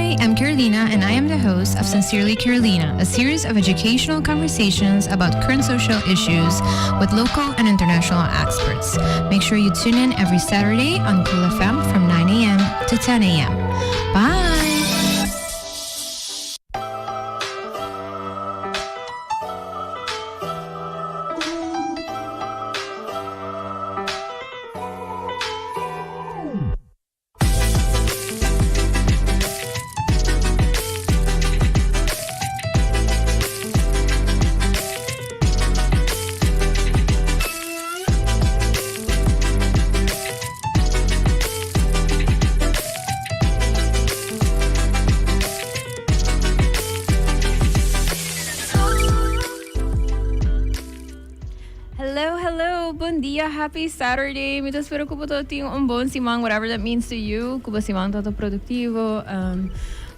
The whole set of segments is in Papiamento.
Hi, I'm Carolina, and I am the host of Sincerely Carolina, a series of educational conversations about current social issues with local and international experts. Make sure you tune in every Saturday on Cool FM from 9 a.m. to 10 a.m. Bye! Hello, hello, bon dia, happy Saturday. Mi ta spera ku bo tin un bon siman, whatever that means to you. Ku bo siman ta produktivo,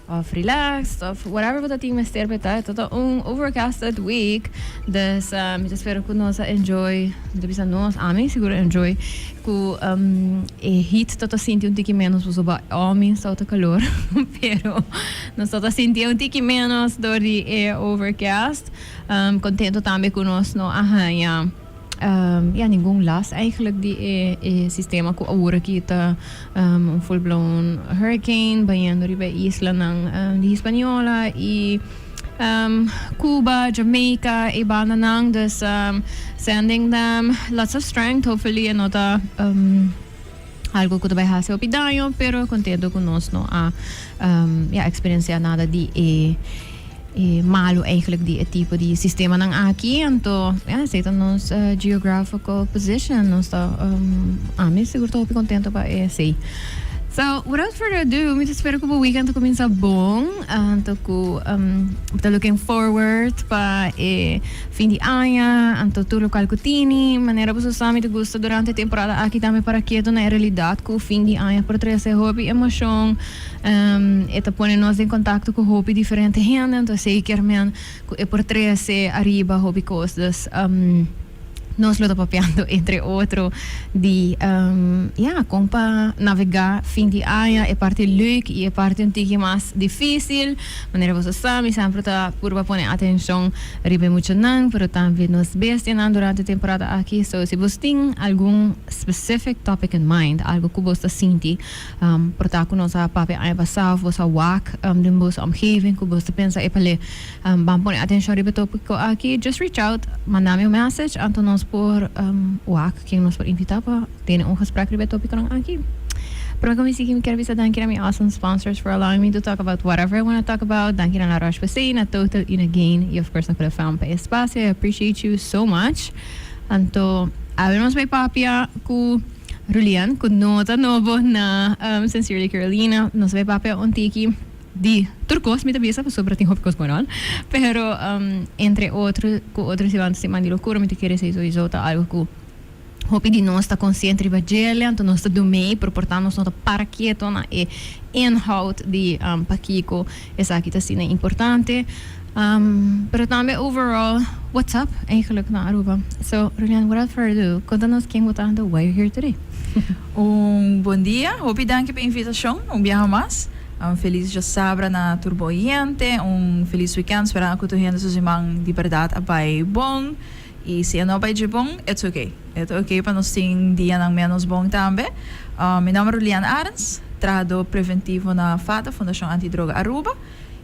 of relaxed, of whatever bo tin mester pa ta. Ta un overcasted week. Dus mi ta spera ku nos a enjoy, mi ta bisa nos, ami sigur enjoy ku e heat ta sinti un tiki menos pasobra ami sa ta kalor, pero nos ta sinti un tiki menos dor di e overcast. Contento tambe cu nos no a haña ya ningun last eigenlijk di e e sistema cu awor aki ta un full blown hurricane bayendo riba e islanan di Hispaniola y Cuba, Jamaica e bandanan dus sending them lots of strength hopefully e no ta algo cu ta bay haci hopi daño pero contento cu nos no a ya experiencia nada di e e malo eigenlijk di e tipo di sistemanan aki anto ya esey ta nos geographical position nos ta ami sigur ta hopi contento pa esey. So without further ado mi ta spera cu bo weekend ta cuminsa bon anto cu bo ta looking forward pa e Fin di aña, anto tur lokual ku tini, manera boso sa mi ta gusta durante e temporada aki tambe para keto na e realidat ku fin di aña por trese hopi emoshon, e ta pone nos den kontakto ku hopi diferente hende, anto esei kier men ku e por trese ariba hopi kos. Dus nos lo ta papiando entre otro di ya kon pa navegá fin di aña, e parti leuk i e parti un tiki mas difísil. Manera boso sa, mi semper ta purba pone atencion riba e muchanan, pero tambe nos bestianan durante e temporada aki. So, si bos tin algun specific topic in mind, algo cu bos ta sinti, por ta cu nos a papia aña pasa of bos a wak den bos omgeving cu bos ta pensa epale ban pone atencion riba e topico aki, just reach out, manda mi un message, anto nos por wak ken nos por invita pa tene un gesprek riba e topiconan aki. Prome ku mi sigui mi kier bisa danki na mi awesome sponsors for allowing me to talk about whatever I wanna talk about. Danki na La Roche Posay, na Total y na Gain y of course na Kula Fam pa e espacio. I appreciate you so much. Anto awe nos bay papia ku Rulian ku no ta nobo na Sincerely Carolina. Nos bay papia un tiki di tur kos mi ta bisa pasobra tin hopi kos going on. Pero entre otro ku otro siman di lokura mi ta kere esei sowieso ta algo ku Hopi di nos ta konsiente riba djele, anto nos ta dumei, pero por ta nos no ta para keto na e inhoud di pakiko esaki ta asina importante. Pero tambe overall, what's up eigenlijk na Aruba. So, Rulian, without further ado, konta nos ken bo ta anto why you're here today. Un bon dia, hopi danki pa e invitashon un biaha mas. Un felis djasabra na tur bo oyente, un felis weekend, sperando ku tur hende su siman di bèrdat a bai bon. I si e no bai dje bon, it's ok. E ta ok pa nos tin dianan ménos bon tambe. Mi nòmber Rulian Arends, trahadó preventivo na FADA, Fundashon Anti Droga Aruba.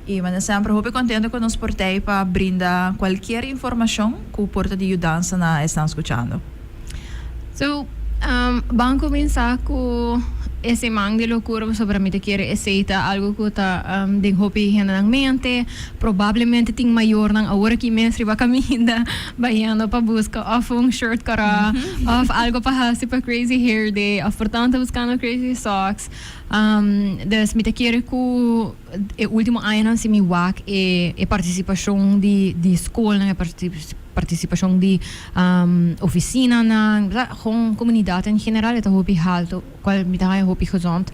I mi ta semper hopi kontento ku nos por tei pa brinda kualkier informashon ku por ta di yudansa na esnan skuchando. So, ban kuminsá ku e siman di lokura pasobra mi ta kere esei ta algu ku ta den hopi hendenan mente. Probablemente tin mayornan awor aki mes riba kaminda bayendo pa buska òf un shirt kòrò òf algu pa hasi pa Crazy Hair Day òf por tanto buskando crazy socks. Dus mi ta kere ku e ultimo añanan si mi wak e e partisipashon di di skolnan, e partisipashon di ofisinanan, gewoon komunidat en general e ta hopi halto. Cual mi ta haña hopi gezond.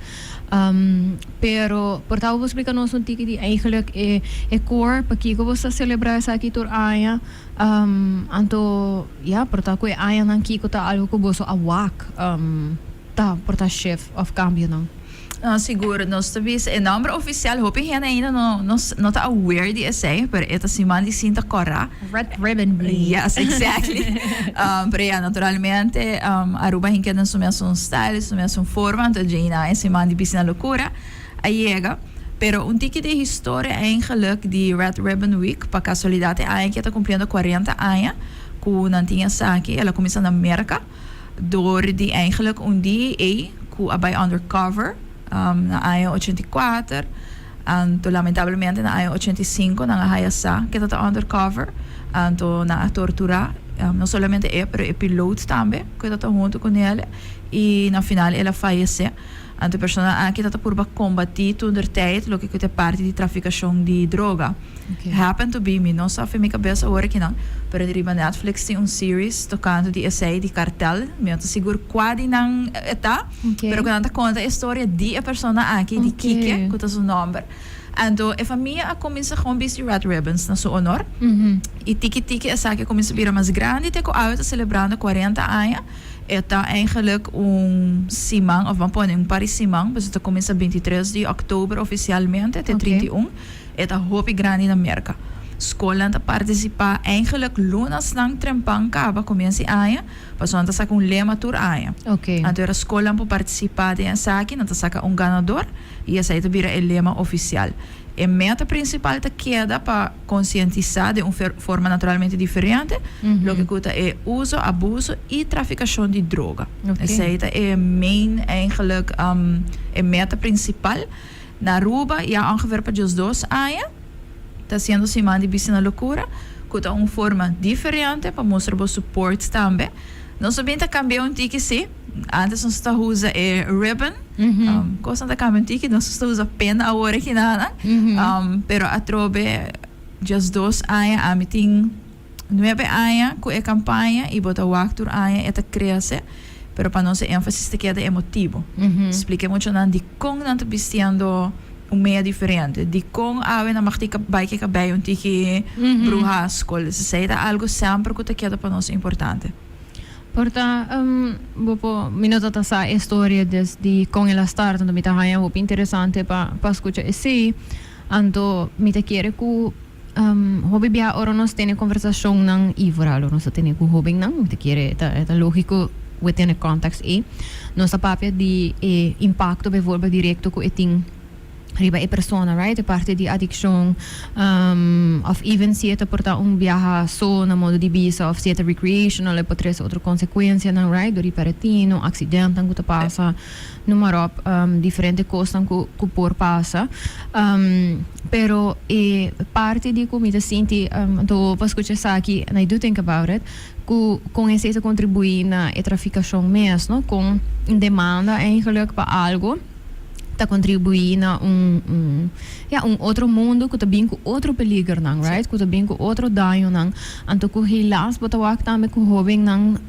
Pero por ta bo splica nos un tiki di eigenlijk e e core pakico bo sa celebra esaki tur aña. Anto ya por ta cu e añanan kico ta algo cu boso a wak ta por ta shift of cambionan. No, sigur, nos ta bisa e nomber oficial, hopi hende ainda no, no, no ta aware di esey, pero e ta Siman di Cinta Cora. Red Ribbon Week. Yes, exactly. Pero ja, naturalmente, Aruba hinca den su mesun style, su mesun forma, anto djeina e Siman di Bisti na Locura a yega. Pero un tiki di historia eigenlijk di Red Ribbon Week, pa casualidad e aña aki e ta cumpliendo 40 aña cu nan tin esaki, el a cuminsa na Merca. Door di eigenlijk un DEA cu a bay undercover na aña 84, anto lamentablemente na aña 85 nan a haya sa ke ta ta undercover, anto nan a tortura no solamente e pero e piloot tambe cu ta ta hunto cu nele y na final el a fayece. Anto e persona aki ta ta purba combati toentertijd loke cu ta e parti di traficacion di droga. Happen to be, mi no sa fe mi cabes awor akinan, pero riba Netflix tin un series tocando di esey di cartel, mi no ta sigur cua di nan e ta, pero cu nan ta conta e storia di e persona aki, di Kike, cu ta su nomber. Anto e famia a cuminsa gewoon bisti red ribbons na su honor, y tiki tiki esaki a cuminsa bira mas grandi te cu awe ta celebrando 40 aña. E ta eigenlijk un siman, of ban pone un par di siman, pasobra ta cuminsa 23 di october oficialmente te 31. E ta hopi grandi na Merca. Scolnan ta participa eigenlijk lunasnan trempan caba comiensa e aña, pasobra nan ta saca un lema tur aña. Anto era scolnan por participa den esaki, nan ta saca un ganador y esai ta bira e lema oficial. E meta principal ta keda pa concientisa den un forma naturalmente diferente loke cu ta e uso, abuso y traficacion di droga. Esai ta e main eigenlijk e meta principal. Na Aruba ya ongeveer pa 12 aña ta haciendo Siman di Bisti na Locura, cu ta un forma diferente pa mustra bo support tambe. Nos a bin ta cambia un tiki si, antes nos ta usa e ribbon, cosnan ta cambia un tiki, nos ta usa pen awor aki nan, pero atrobe 12 aña ami tin 9 aña cu e campaña y bo ta wak tur aña e ta crece, pero pa nos e enfasis ta keda e motibo. Splica muchanan di con nan ta bistiendo un media diferente, di con awe nan mag tika bay ke cabey un tiki bruha scol. Esey ta algo semper cu ta keda pa nos importante. Por ta, bo por, mi no ta sa e storia desde con el a start, anto mi ta haya hopi interesante pa scucha esey. Anto mi ta kere cu hopi bia ora nos tene conversacionnan y vooral ora nos ta tene cu hobennan, mi ta kere ta logico within e context ey, nos ta papia di e impacto bijvoorbeeld directo cu e tin riba e persona, right? E parti di adiccion, of even si e ta por ta un biaha so na modo di bisa of si e ta recreational e por trece otro consecuencianan, right? Door di peretino, accidentenan cu ta pasa, noem maar op, diferente cosnan cu por pasa. Pero e parti di cu mi ta sinti, anto pa scucha esaki, and I do think about it, cu con esey ta contribui na e traficacion mes, no? Con demanda eigenlijk pa algo ta contribui na un, ja, un otro mundo cu ta bin cu otro peligernan, right? Cu ta bin cu otro dañonan. Anto cu helaas bo ta wak tambe cu hobennan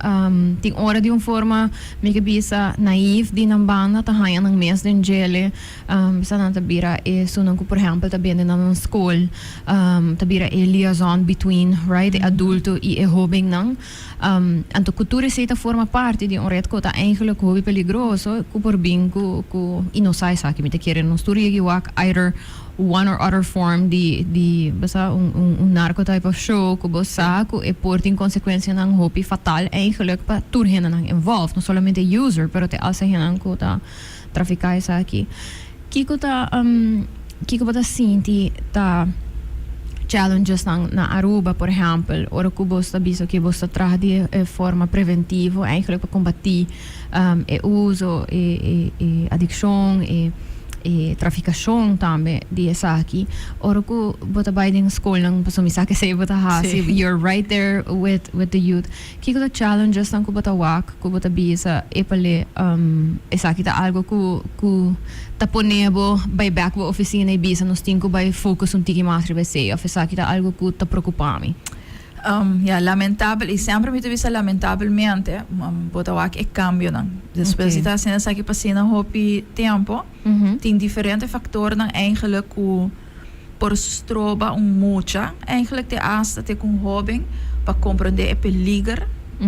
tin ora di un forma, mi ke bisa, naïef di nan banda ta haña nan mes den djele. Bisa nan ta bira esunnan cu por ehempel ta bende na nan school, ta bira e liaison between, right, e adulto y e hobennan. Anto cu tur esey ta forma parti di un red cu ta eigenlijk hopi peligroso cu por bin cu y no sa esaki. Mi ta kere nos tur yegi wak either one or other form di basa un narco type of show cu bo sa cu e por tin consecuencianan hopi fatal eigenlijk pa tur hendenan involved, no solamente user pero te hasta hendenan cu ta trafica esaki. Kico bo ta sinti ta challenges nan na Aruba, por ehempel, ora cu bo ta bisa cu bo ta traha di forma preventivo eigenlijk pa combati e uso, e adiccion, e traficacion tambe di esaki, ora cu bo ta bay den scolnan, pasobra mi sa cu esey bo ta haci, you're right there with the youth, kico ta challenges nan cu bo ta wak, cu bo ta bisa epale, esaki ta algo cu ta pone bo bay back bo oficina y bisa nos tin cu bay focus un tiki mas riba esey, of esaki ta algo cu ta preocupa mi? Ja, lamentabel, y semper mi ta bisa lamentabelmente, bo ta wak e cambionan. Despues di ta haciendo esaki pa asina hopi tempo, tin diferente factornan eigenlijk cu por stroba un mucha, eigenlijk te hasta te cu un hoben, pa comprende e peliger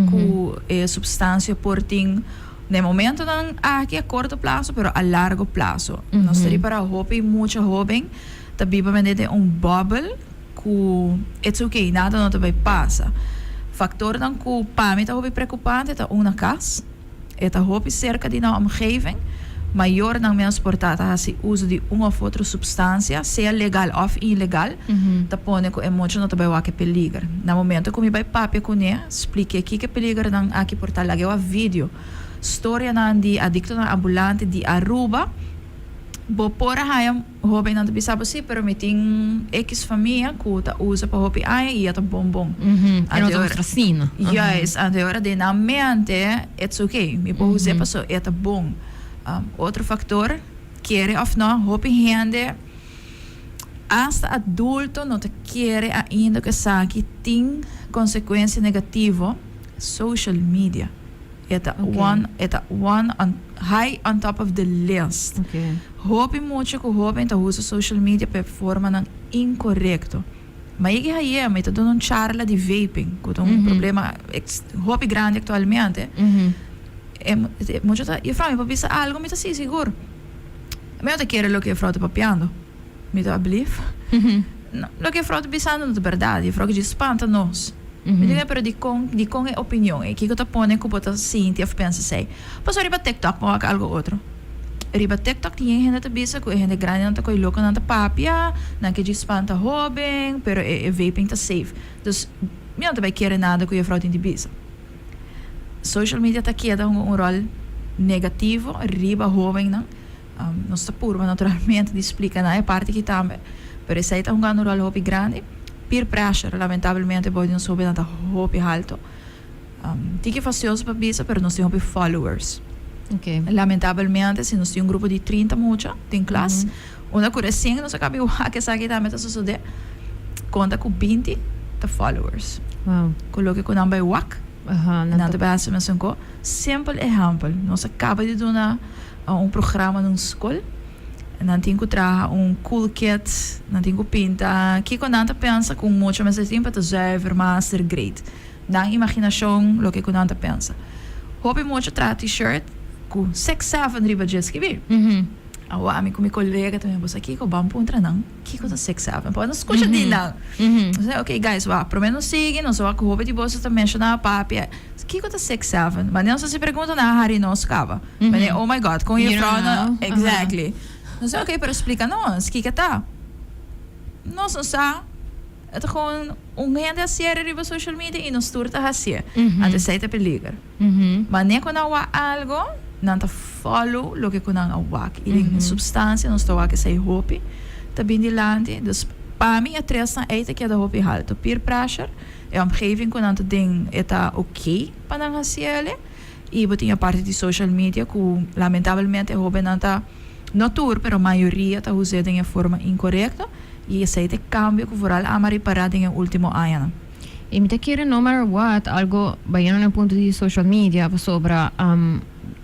cu e substancia por tin. Na momentonan aki a korto plaso, pero a largo plaso. Nos ta ripara hopi mucha hoben ta biba mende den un bubble ku it's okay, nada no ta bai pasa. Faktornan ku pa mi ta hopi preokupante ta un na kas, e ta hopi serka di nan omgeving, mayornan mes por ta ta hasi uso di un òf otro supstansia, sea legal òf ilegal, ta pone ku e mucha no ta bai wak e peliger. Na momento ku mi bai papia kuné, splik'é kiko e peligernan aki por ta, lag'é wak video, storianan di adiktonan ambulante di Aruba, bo por a haña Hobennan ta bisa bo si, pero mi tin X famia ku ta usa pa hopi aña i ya ta bon bon. E no ta mustra asina. Juist, anto e ora den nan mente it's okay, mi por us'é paso e ta bon. Otro faktor, kere òf no, hopi hende, asta adulto no ta kere ainda ku esaki tin konsekuensia negativo, social media. E ta one, e ta one on high on top of the list. Hopi mucha ku hoben ta usa social media pa e formanan inkorekto. Ma yegi haye mi ta duna un charla di vaping ku ta un problema hopi grandi aktualmente. E mucha ta, Juffrouw mi por bisa algu? Mi ta si sigur. Mi no ta kere loke juffrouw ta papiando. Mi ta blief. No, loke juffrouw ta bisando no ta berdad. Juffrouw ke djis spanta nos. Mi di, pero dikon, dikon e opinion ei? Kiko ta pone ku bo ta sinti òf pensa esei? Pasobra riba TikTok bo wak algu otro. Riba TikTok tin yen hende ta bisa ku e hende grandinan ta kohe loko nan ta papia, nan ke djis spanta hóben, pero e e vaping ta safe. Dus, mi no ta bai kere nada ku juffrouw tin di bisa. Social media ta keda hunga un ròl negativo riba hóbennan. Nos ta purba naturalmente di splika nan e parti aki tambe, pero esei ta hungando un ròl hopi grandi. Peer pressure lamentablemente bou di nos hobennan ta hopi halto. Tiki fastioso pa bisa pero nos tin hopi followers. Lamentablemente si nos tin un grupo di 30 mucha den klas, unda ku resien nos a kaba wak esaki tambe ta sosode, konta ku 20 ta followers. Ku loke ku nan bai wak, nan ta bai hasi mesun ko. Simpel ehèmpel, nos a kaba di duna un programa na un skol, nan tin ku traha un cool kid, nan tin ku pinta kiko nan ta pensa ku un mucha mester tin pa ta zuiver, master, great. Nan imaginashon, loke ku nan ta pensa. Hopi mucha traha t-shirt ku 6 7 riba dje skibí. Awor ami ku mi kolega ta mi bosa kiko ban puntra nan kiko ta 6 7 pasobra nos skucha di nan. Nos a okay guys wak prome nos sigui nos a wak ku hopi di boso ta menshoná papia kiko ta 6 7 manera nos a hasi pregunta nan a hari nos kaba. Manera oh my God kon juffrouw no exactly. Nos a okay pero splika nos kiko ta. Nos no sa. E ta gewoon un hende a siere riba social media y nos tur ta hacié. Anto esey ta peliger. Mane cu nan wak algo, nan ta follow loke cu nan a wak. Y den substancia nos ta wak esey hopi ta bin dilanti. Dus pa mi e tresnan ey ta keda hopi halto. Peer pressure, e omgeving cu nan ta den e ta ok pa nan haciele. Y bo tin e parti di social media cu lamentablemente e hobennan ta, no tur, pero mayoria ta us'é den e forma incorecto. Y esey ta e cambio cu vooral ama ripara den e ultimo añanan. Y mi ta kere no matter what algo bayendo na e punto di social media pasobra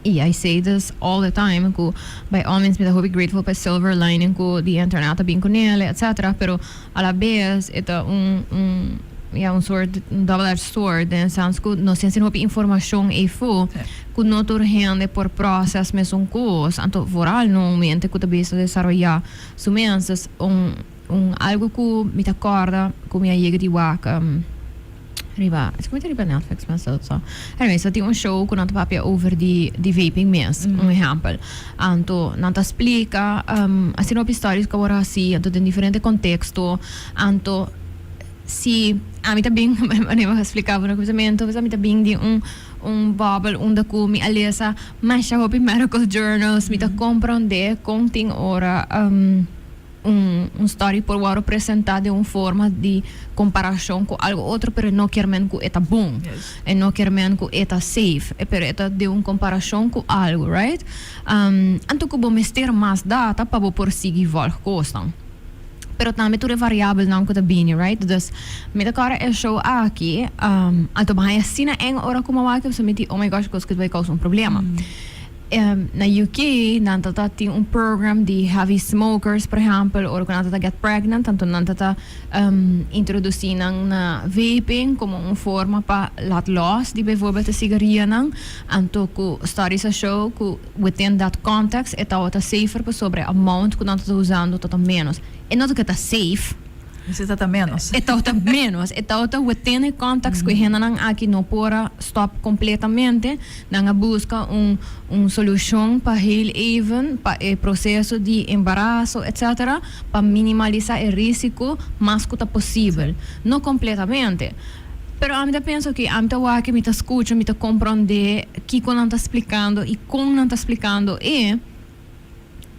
y I say this all the time cu by all means mi ta hopi grateful pa e silver lining cu di internet a bin cu nele etcetera pero a la bes e ta un un ya un soort un double edged sword den e sens cu nos tin asina hopi informacion eyfo cu no tur hende por process mesun cos anto vooral no un mente cu ta bisa desaroya Su mes dus un un algo ku mi ta kòrda ku mi a yega di wak riba es ku mi ta riba Netflix mes so so anyway so tin un show ku nan ta papia over di di vaping mes un ehèmpel anto nan ta splika asina hopi stories ku a wòrdu hasi anto den diferente konteksto anto si ami ta bin manera mi a splika bo na kuminsamentu ami ta bin di un un bubble unda ku mi a lesa Masha hopi medical journals mi ta comprende con tin ora un un study por worde presenta den un forma di comparacion cu algo otro pero no kier men cu e ta bon e no kier men cu e ta safe pero e ta den un comparacion cu algo, right? Anto cu bo mester mas data pa bo por sigui volg cosnan. Pero tambe tur e variabelnan ku ta bini, right? Dus mi ta kòrda e show aki, anto bo haña asina eng ora ku mi a wak, mi di, oh my gosh, kos ku ta bai kousa un problema. Na UK nan ta ta tin un program di heavy smokers, por ehempel, ora cu nan ta ta get pregnant, anto nan ta ta introduci nan na vaping como un forma pa laat los di bijvoorbeeld e sigarianan. Anto cu studies a show cu within that context e tawata safer pasobra e amount cu nan ta ta usando ta ta menos. E no ta cu e ta safe. Esei ta ta ménos. E tabata ménos. E tabata within e context ku e hendenan aki no por a stop completamente. Nan a buska un un solushon pa heel even pa e proseso di embaraso etcetera pa minimalisa e risiko mas ku ta posibel. No completamente. Pero ami ta pensa oke, ami ta wak, mi ta skucha, mi ta kompronde kiko nan ta splikando i kon nan ta splikando e.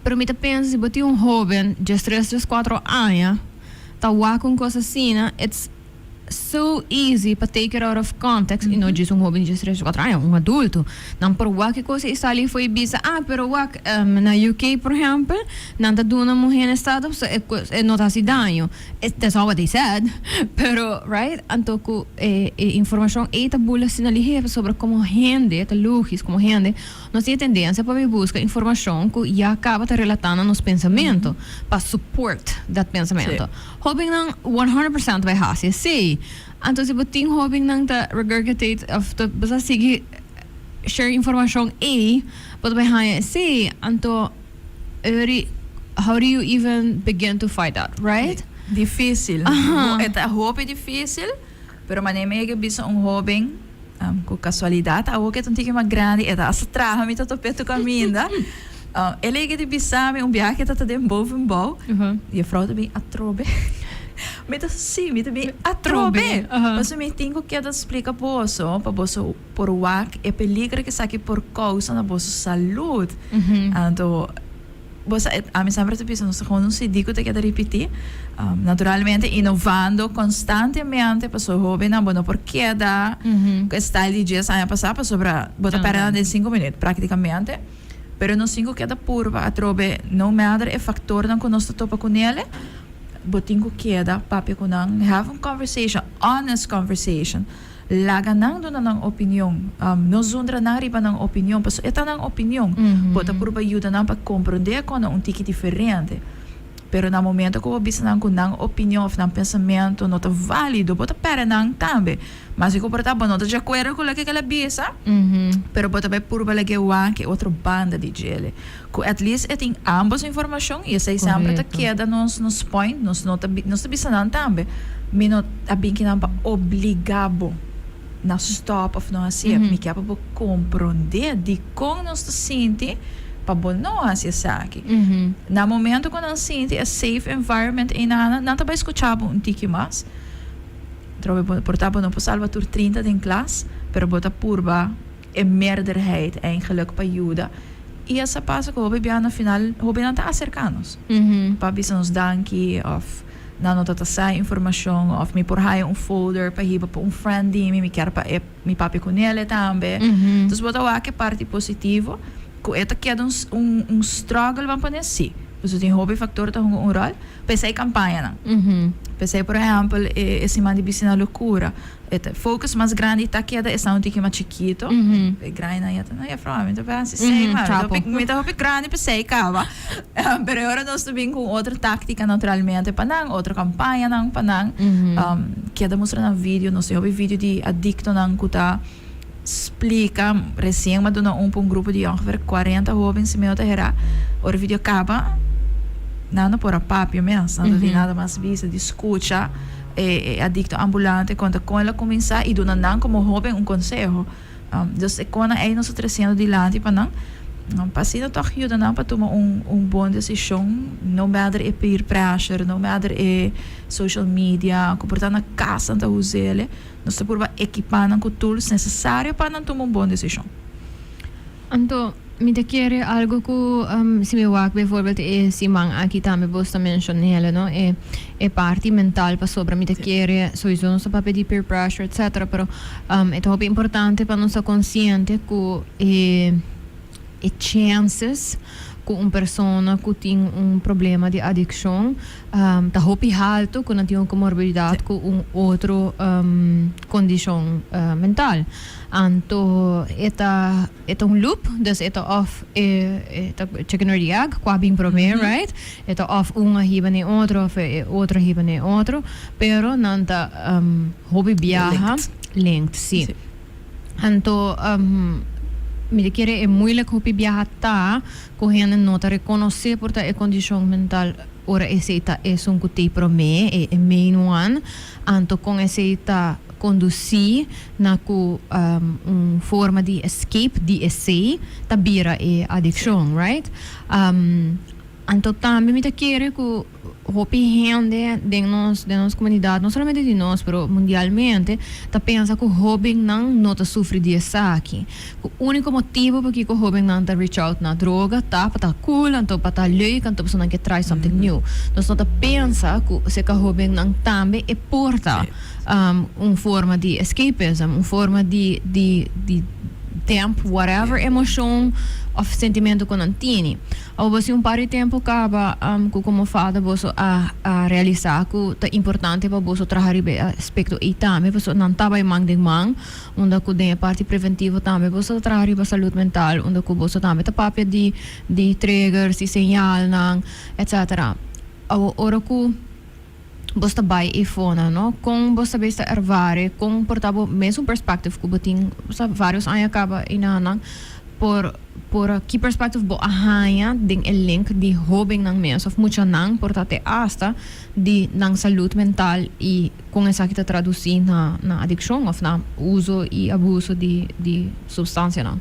Pero mi ta pensa si bo tin un hoben 13, 14 aña ta wak un cos asina, it's so easy pa take it out of context y no djis un hoben di 13, 14 aña, un adulto. Nan por wak e cos y sali for y bisa, ah, pero wak na UK por ehempel, nan ta duna muher na estado pasobra e cos e no ta haci daño. That's not what they said, pero right? Anto cu e informacion ey ta bula asina lihe pasobra como hende, ta logis como hende, Nos tin e tendensia pa bai buska informashon ku ya kaba ta relatá na nos pensamentu, pa support dat pensamentu. Hóbennan 100% bai hasi esei. Anto si bo tin hóbennan ta regurgitate òf ta bo sa sigui share informashon ei, bo ta bai haña esei. Anto eri how do you even begin to fight that, right? Difísil. E ta hopi difísil, pero manera mi a yega bisa un hóben. Ku kasualidat awor ku e ta un tiki mas grandi e ta hasta traha mi ta top'é tur kaminda. El a yega di bisa mi un biaha ku e ta den bovenbouw i e frou ta bin atrobe. Mi ta si, mi ta bin atrobe. Pasobra mi tin ku keda splika boso pa boso por wak e peligro ku esaki por kousa na boso salud. Anto Bo sa, ami semper ta bisa nos ta gewoon un CD ku ta keda ripití. Naturalmente inovando konstantemente pasobra hóbennan bo no por keda ku e style di djes aña pasá pasobra bo ta pèrdè nan den sinku minüt práktikamente. Pero nos tin ku keda purba atrobe no matter e faktornan ku nos ta topa kunele bo tin ku keda papia ku nan, have un conversation, honest conversation. Laga nan duna nan opinion. No zundra nan riba nan opinion, pasobra e ta nan opinion. Bo ta purba yuda nan pa komprondé kon na un tiki diferente. Pero na momento ku bo bisa nan ku nan opinion òf nan pensamentu no ta válido, bo ta pèrdè nan tambe. Maske ku por ta bo no ta di akuerdo ku loke ku el a bisa, pero bo ta bai purba lag'é wak e otro banda di djele. Ku at least e tin ambos informashon i esei semper ta keda nos nos point, nos no ta nos ta bisa nan tambe, mi no a bin kinan pa obliga bo na stop of no hasié, mi ke pa bo komprondé dikon nos ta sinti pa bo no hasi esaki. Na momento ku nan sinti e safe environment einan nan ta bai skucha bo un tiki mas, trobe bo por ta bo no por salba tur 30 den klas, pero bo ta purba e meerderheid eigenlijk pa yuda y esa pasa cu hopi bia na final hopinan ta acerca nos pa bisa nos danki of nan no ta ta sa informacion of mi por haya un folder pa hiba pa un friend di mi, mi kier pa e mi papia cu nele tambe. Entonces bo ta wak e parti positivo cu e ta keda un un struggle ban pone si pasobra tin hopi factor ta hunga un rol p'esey campañanan p'esey por ehempel e siman di bisti na locura. E ta focus mas grandi ta keda esnan un tiki mas chikito. E grandinan ya ta no juffrouw mi ta bay hasi esey ma mi ta hopi grandi pa esey caba. Pero e ora nos ta bin cu un otro tactica naturalmente pa nan, otro campañanan pa nan. Keda mustra nan video, nos tin hopi video di adictonan cu ta splica. Recien mi a duna un pa un grupo di ongeveer 40 hoben si mi no ta hera. Ora e video caba nan no por a papia mes, nan no tin nada mas bisa di scucha. E adicto ambulante konta kon el a kuminsá i duna nan komo hóben un konseho. Dus e konan ei nos ta tresiendo dilanti pa nan, pa asina tòg yuda nan pa tuma un un bon desishon, no matter e peer pressure, no matter e social media, ku por ta na kas nan ta us'el, nos ta purba ekipá nan ku tools nesesario pa nan tuma un bon desishon. Anto, mi ta kere algo ku si mi wak bijvoorbeeld e siman aki tambe bo sta menshon'el, no, e e parti mental pasobra mi ta kere sowiso nos ta papia di peer pressure etcetera pero e ta hopi importante pa nos ta konsiente ku e e chances. ku un persona ku tin un problema di adikshon ta hopi haltu ku nan tin un komorbididat ku un otro kondishon mental. Anto e ta e ta un loop, dus e ta òf e ta chicken or the egg, kua bin promé, right? E ta òf un a hiba na e otro òf e otro a hiba na e otro, pero nan ta hopi biaha linked, sí. Anto mi ta kere e moeilijk hopi biaha ta ku hende no ta rekonosé por ta e kondishon mental ora esei ta esun ku t'ei promé, e main one. Anto kon esei ta kondusí na ku un forma di escape di esei ta bira e adikshon, right? Anto tambe mi ta kere ku hopi hende den nos den nos komunidat, no solamente di nos pero mundialmente, ta pensa ku hóbennan no ta sufri di esaki. Ku úniko motibu pakiko hóbennan ta reach out na droga ta pa ta cool anto pa ta leuk anto pasobra nan ke try something new. Nos no ta pensa ku serka hóbennan tambe e por ta un forma di escapism, un forma di di di damp whatever emoshon òf sentimentu ku nan tini. Awor bo si un par di tempu kaba ku komo fada boso a a realisá ku ta importante pa boso traha riba e aspekto ei tambe pasobra nan ta bai man den man unda ku den e parti preventivo tambe boso ta traha riba salud mental unda ku boso tambe ta papia di di triggers di señalnan etcetera. Awor ora ku bos ta bai eifonan no kon bos ta bes ta ervare kon por ta bo mesun perspective ku bo tin sa varios aña kaba einanan por por ki perspective bo a haña den e link di hobennan mes of muchanan por ta te asta di nan salud mental i kon esaki ta tradusi na na adikshon of na uso i abuso di di supstansianan.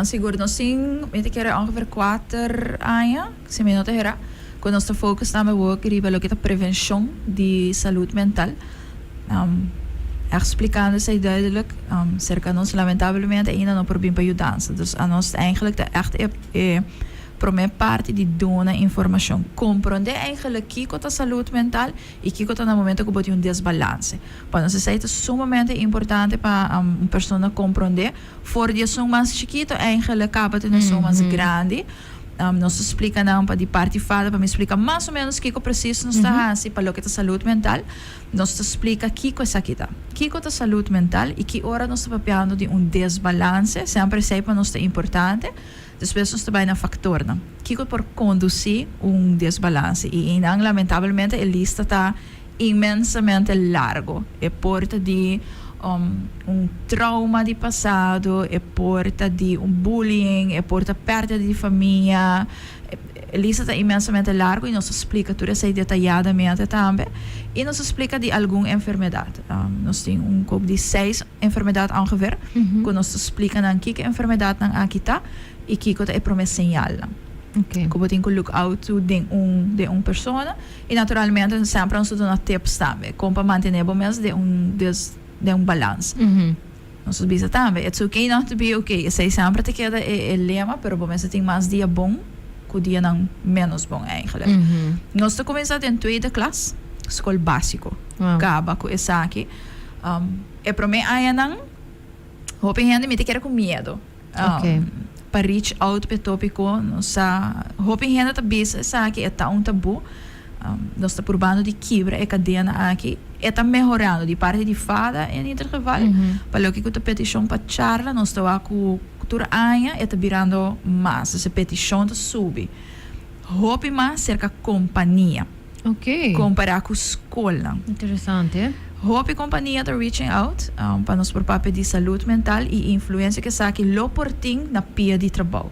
Sigur nos tin mi ta kere ongeveer kuater aña si mi no ta hera. Ku nos ta focus tambe wok riba loke ta prevenshon di salud mental. Echt splikando esei duidelijk, serka nos lamentablemente ainda no por bin pa yudansa. Dus anos eigenlijk ta echt e e prome parti di duna informashon. Komprondé eigenlijk kiko ta salud mental i kiko ta na momento ku bo tin un desbalanse. Pa nos esei ta sumamente importante pa un persona komprondé for di esun mas chikito eigenlijk kaba te na esun mas grandi. Nos ta splika nan pa di parti fada pa mi splika mas o menos kiko presis nos ta hasi pa loke ta salud mental. Nos ta splika kiko esaki ta. Kiko ta salud mental i ki ora nos ta papiando di un desbalanse, semper esei pa nos ta importante. Despues nos ta bai na faktornan. Kiko por kondusí un desbalanse? I einan lamentablemente e lista ta inmensamente largo. E por ta di un trauma di pasado, e por ta di un bullying, e por ta pèrdida di famia. E lista ta inmensamente largo i nos ta splika tur esei detayadamente tambe. I nos ta splika di algun enfermedat. Nos tin un kop di seis enfermedat ongeveer ku nos ta splika nan kiko e enfermedatnan aki ta i kiko ta e promé señalnan ku bo tin ku look out to den un den un persona. I naturalmente semper nos ta duna tips tambe kon pa mantené bo mes den un den un balans. Nos ta bisa tambe, it's okay not to be okay. Esei semper ta keda e lema, pero bo mester tin mas dia bon ku dianan ménos bon eigenlijk. Nos ta kuminsá den tweede klas, skol básiko. Kaba ku esaki. E promé añanan hopi hende mi ta kere ku miedu. Pa reach out p'e tópiko nos sa hopi hende ta bisa esaki e ta un tabú. Nos ta purbando di kibra e kadena aki. E ta mehorando di parti di fada en ieder geval. Pa loke ku ta petishon pa charla nos ta wak ku tur aña e ta birando mas. Dus e petishon ta subi hopi mas serka kompania. Kompará ku skolnan. Interesante. Hopi kompania ta reaching out pa nos por papia di salud mental i influensia ku esaki lo por tin na pia di trabou.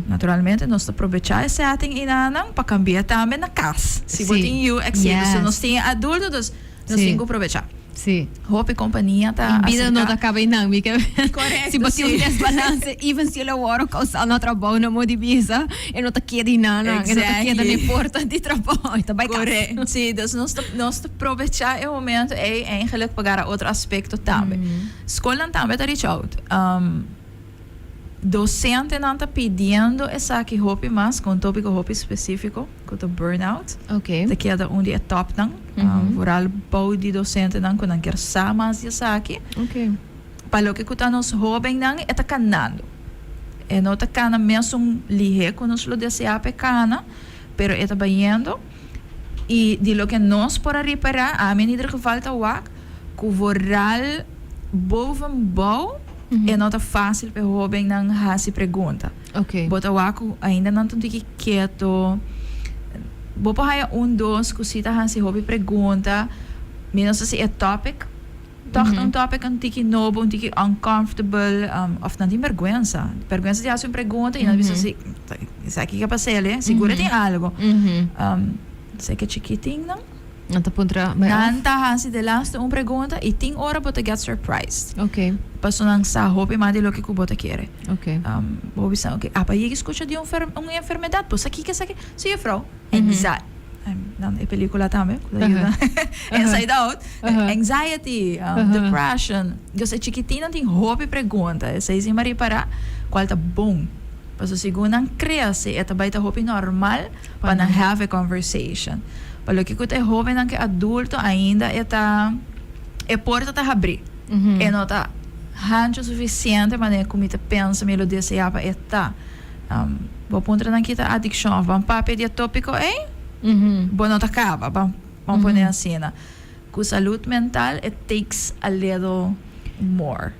Naturalmente nos ta probechá e setting einanan pa kambia tambe na kas. Si bo tin yu etcetera. So nos tin e adulto dus nos tin ku probechá. Sí. Hopi kompania ta aserká. Bida no ta kaba einan, mi ke. Korekto, Si bo tin un desbalanse, even si el a wòrdu kousá na trabou, no mo di bisa, e no ta keda einan, e no ta keda na e porta di trabou, e ta bai kas. Korekto, sí. Dus nos ta, nos ta probechá e momento ei eigenlijk pa gara otro aspekto tambe. Skolnan tambe ta reach out. Dosentenan ta pidiendo esaki hopi mas ku un tópiko hopi spesífiko ku ta burnout. Ta keda un di e tòpnan, vooral bou di dosentenan ku nan kier sa mas di esaki. Pa loke ku ta nos hóbennan e ta kanando. E no ta kana mesun lihe ku nos lo deseá pa e kana, pero e ta bayendo. I di loke nos por a ripará, ami en ieder geval ta wak ku vooral bovenbouw e no ta fásil pa e hóbennan hasi pregunta. Bo ta wak ku ainda nan ta un tiki keto. Bo por haya un dos ku si ta hasi hopi pregunta. Mi no sa si e topic tòg ta un topic un tiki nobo, un tiki uncomfortable òf nan tin bèrgwensa. Bèrgwensa di hasi un pregunta i nan bisa si esaki ke pas'el, sigur e tin algo. Esaki chikitinnan. Nan ta puntra bai Nan ta hasi de laatste un pregunta i tin ora bo ta get surprised. Pasobra nan sa hopi mas di loke ku bo ta kere. Bo bisa ok, apa yegi skucha di un un enfermedat, bo sa kiko esaki? Si juffrouw, anxi nan e pelicula tambe ku ta yuda Inside Out, anxiety, depression. Dus e chikitinnan tin hopi pregunta, esei si mi a ripara kual ta bon. Pasobra segun nan krese e ta bai ta hopi normal pa nan have a conversation. Pa loke ku ta e hobennan ku e adulto ainda e ta e porta ta habrí. E no ta hancho sufisiente manera ku mi ta pensa mi lo deseá pa e ta. Bo puntra nan kita adikshon òf ban papia di e tópiko ei, bo no ta kaba, ban ban pone asina. Ku salud mental it takes a little more.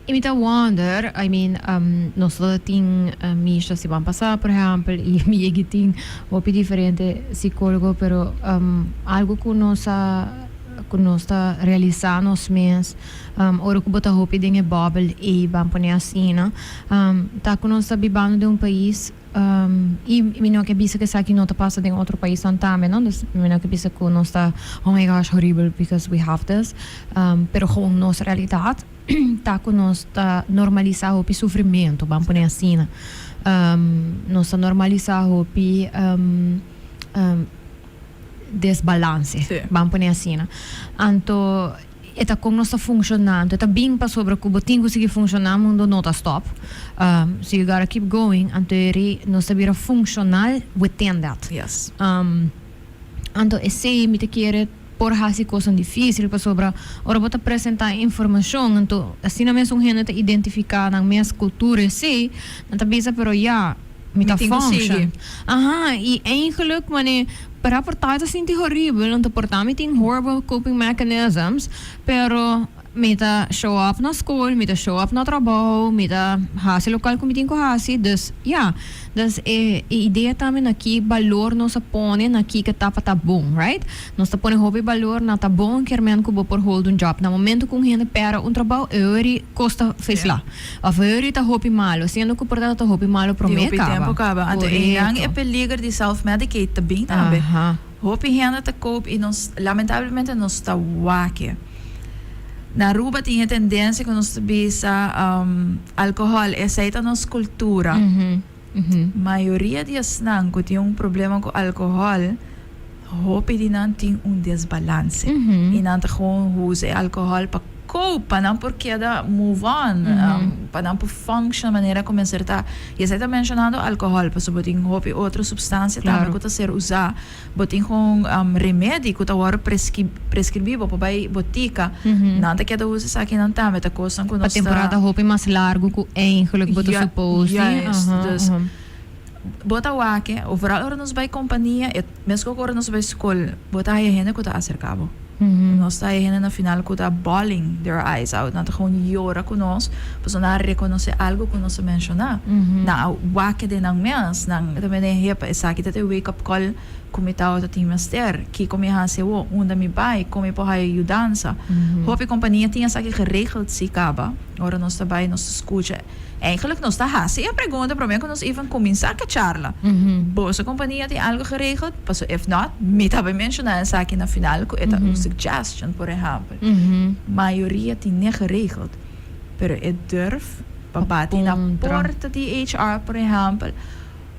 I mi ta wonder, I mean, nos ta tin misa siman pasá, por ehèmpel, i mi yegi tin hopi diferente sikólogo, pero algu ku nos a, ku nos ta realisá nos mes, ora ku bo ta hopi den e bòbel ei, ban pone asina, ta ku nos ta bibando den un pais, i mi no ke bisa ku esaki no ta pasa den otro paisnan tambe, no, dus mi no ke bisa ku nos ta, oh my gosh, horibel because we have this, pero gewoon nos realidat ta ku nos ta normalisá hopi sufrimentu, ban pone asina. Nos ta normalisá hopi desbalanse, ban pone asina. Anto e ta kon nos ta funshoná, anto e ta bin pasobra ku bo tin ku sigui funshoná, mundo no ta stòp. So you gotta keep going, anto e ri nos ta bira funshonal within that. Anto esei mi ta kere por hasi kosnan difísil pasobra ora bo ta presentá informashon anto asina mes un hende ta identifiká nan mes kultura esei nan ta bisa pero ya mi ta function aha i eigenlijk mane pero por ta ta sinti horibel anto por ta mi tin horrible coping mechanisms pero Mi ta show up na skol, mi ta show up na trabou, mi ta hasi lokual ku mi tin ku hasi. Dus, ya. Dus e e idea tambe na ki balor nos a pone na kiko ta pa ta bon, right? Nos ta pone hopi balor na ta bon kermen ku bo por hold un job. Na momento ku un hende pèrdè un trabou, e ori kos ta feslá. Òf e ori ta hopi malu, siendo ku por ta ta hopi malu Di promé hopi kaba. tempu kaba. Anto einan e Korekto. peliger di self-medicate ta bin tambe. Aha. Hopi hende ta koop i nos lamentablemente nos ta wak e. Na Aruba tin e tendencia cu nos ta bisa alcohol, esey ta nos cultura. Mayoria di esnan cu tin un problema cu alcohol, hopi di nan tin un desbalance. Y nan ta gewoon usa e alcohol pa cope, pa nan por keda move on, pa nan por function manera cu mester ta. Y esey ta mencionando alcohol, pasobra bo tin hopi otro substancia tambe cu ta ser usa. Bo tin gewoon remedi ku ta wòrdu preskribí, bo por bai botika, nan ta keda usa esakinan tambe, ta kosnan ku Pa nos ta. temporada hopi mas largu ku eigenlijk bo ta supose. Juist, dus bo ta wak e, overal ora nos bai kompania, e meskos ku ora nos bai skol, bo ta haya hende ku ta aserká bo. Nos ta haya hende na final ku ta bawling their eyes out, nan ta gewoon yora ku nos, pasobra nan a rekonosé algu ku nos a menshoná. Nan a wak den nan mes, nan ta mende, hepa, esaki ta e wake up call ku mi tabata tin mester. Kiko mi hasi awor? Unda mi bai? Kon mi por haya yudansa? Hopi kompania tin esaki geregeld si kaba. Ora nos ta bai nos ta skucha. Eigenlijk nos ta hasi e pregunta prome ku nos even kuminsá ku e charla. Boso kompania tin algu geregeld? Paso if not, mi ta bai menshoná esaki na final ku e ta un suggestion, por ehèmpel. Mayoria tin ne geregeld, pero e durf pa bati na porta di HR, por ehèmpel,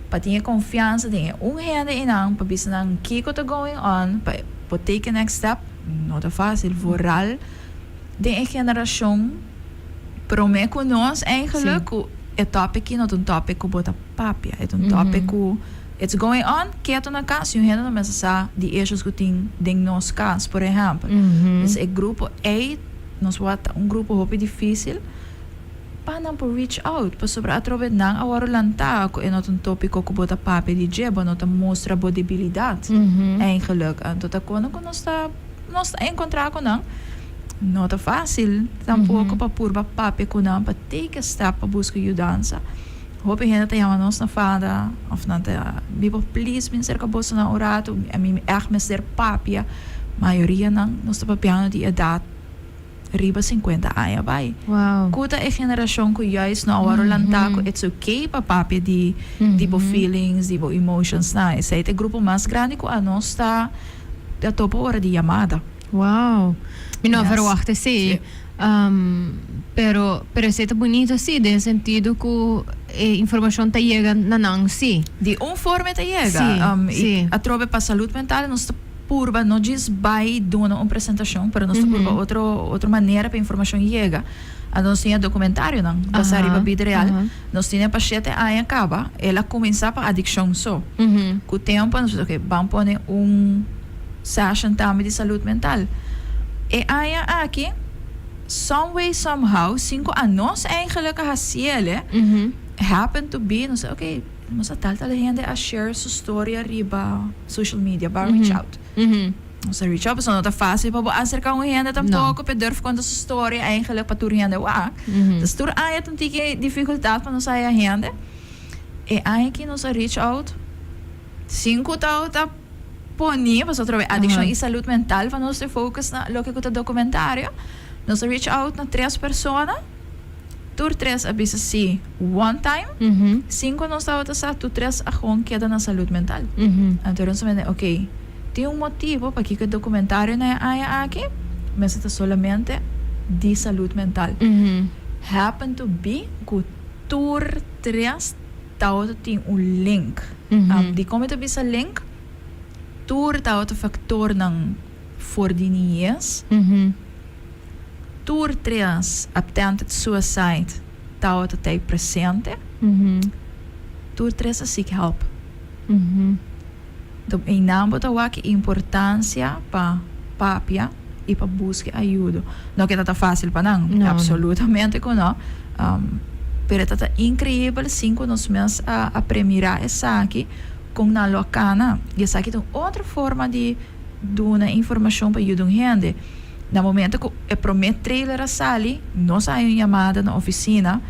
pa tin e konfiansa den e un hende einan pa bisa nan kiko ta going on, pa por take e next step, no ta fásil. Vooral den e generashon promé ku nos eigenlijk, ku e topic aki no ta un topic ku bo ta papia, e ta un topic ku it's going on ketu na kas, y un hende no mester sa di issues ku tin den nos kas, por ehèmpel. Dus e grupo ei nos wak ta un grupo hopi difísil. Pa nan por reach out, pasobra atrobe nan a wòrdu lantá ku e no ta un tópiko ku bo ta papia di dje, bo no ta mustra bo debilidat eigenlijk. Anto ta kono ku nos ta nos ta enkontrá ku nan, no ta fásil tampoko pa purba papia ku nan pa take a step pa buska yudansa. Hopi hende ta yama nos na fada òf nan ta biba please bin serka boso nan un ratu, ami ègt mester papia. Mayoria nan nos ta papiando di edat riba 50 aña bai. Ku ta e generashon ku juist no a wòrdu lantá ku it's okay pa papia di bo feelings, di bo emotions nan. Esei ta e grupo mas grandi ku anos ta topa ora di yamada. Wow. Mi no a verwacht esei. Pero esei ta bunito si, den sentido ku e informashon ta yega na nan si. Di un forma e ta yega. I atrobe pa salud mental nos ta purba no djis bai duna un presentashon, pero nos ta purba otro otro manera pa informashon yega. Anto nos tin e dokumentarionan basá riba bida real. Nos tin e pa 7 aña kaba, el a kuminsá pa adikshon so. Ku tempu nos bisa, "Oké, ban pone un session tambe di salud mental." E aña aki, some way somehow, sin ku anos eigenlijk a hasiel, happen to be, nos a oké, nos a tal tal hende a share su storia riba social media, ban reach out. Nos a reach out, pasobra no ta fácil pa bo acerca un hende tampoco, pa e durf conta su storia eigenlijk pa tur hende wak. Dus tur aña ta un tiki dificultad pa nos haya hende. E aña aki nos a reach out sin cu ta ta poni, pasobra atrobe adiccion y salud mental pa nos ta focus na loke cu ta documentario. Nos a reach out na tres persona. Tur tres a bisa si one time. Sin cu nos tabata sa, tur tres a gewoon keda na salud mental. Anto nos a mende, ok, tin un motibo pakico e documentario na e aña aki mester ta solamente di salud mental. Happen to be cu tur tres tabata tin un link. Dicon mi ta bisa link? Tur tabata factornan for di niñez. Tur tres attempted suicide tabata tei presente. Tur tres a seek help. Enton einan bo ta wak e importancia pa papia y pa busca ayudo. No ke ta ta facil pa nan, absolutamente cu no. Pero ta ta increibel sin cu nos mes a premira esaki con nan lo a cana. Y esaki ta un otro forma di duna informacion pa yuda un hende. Na momento cu e prome trailer a sali, nos a haya un yamada na oficina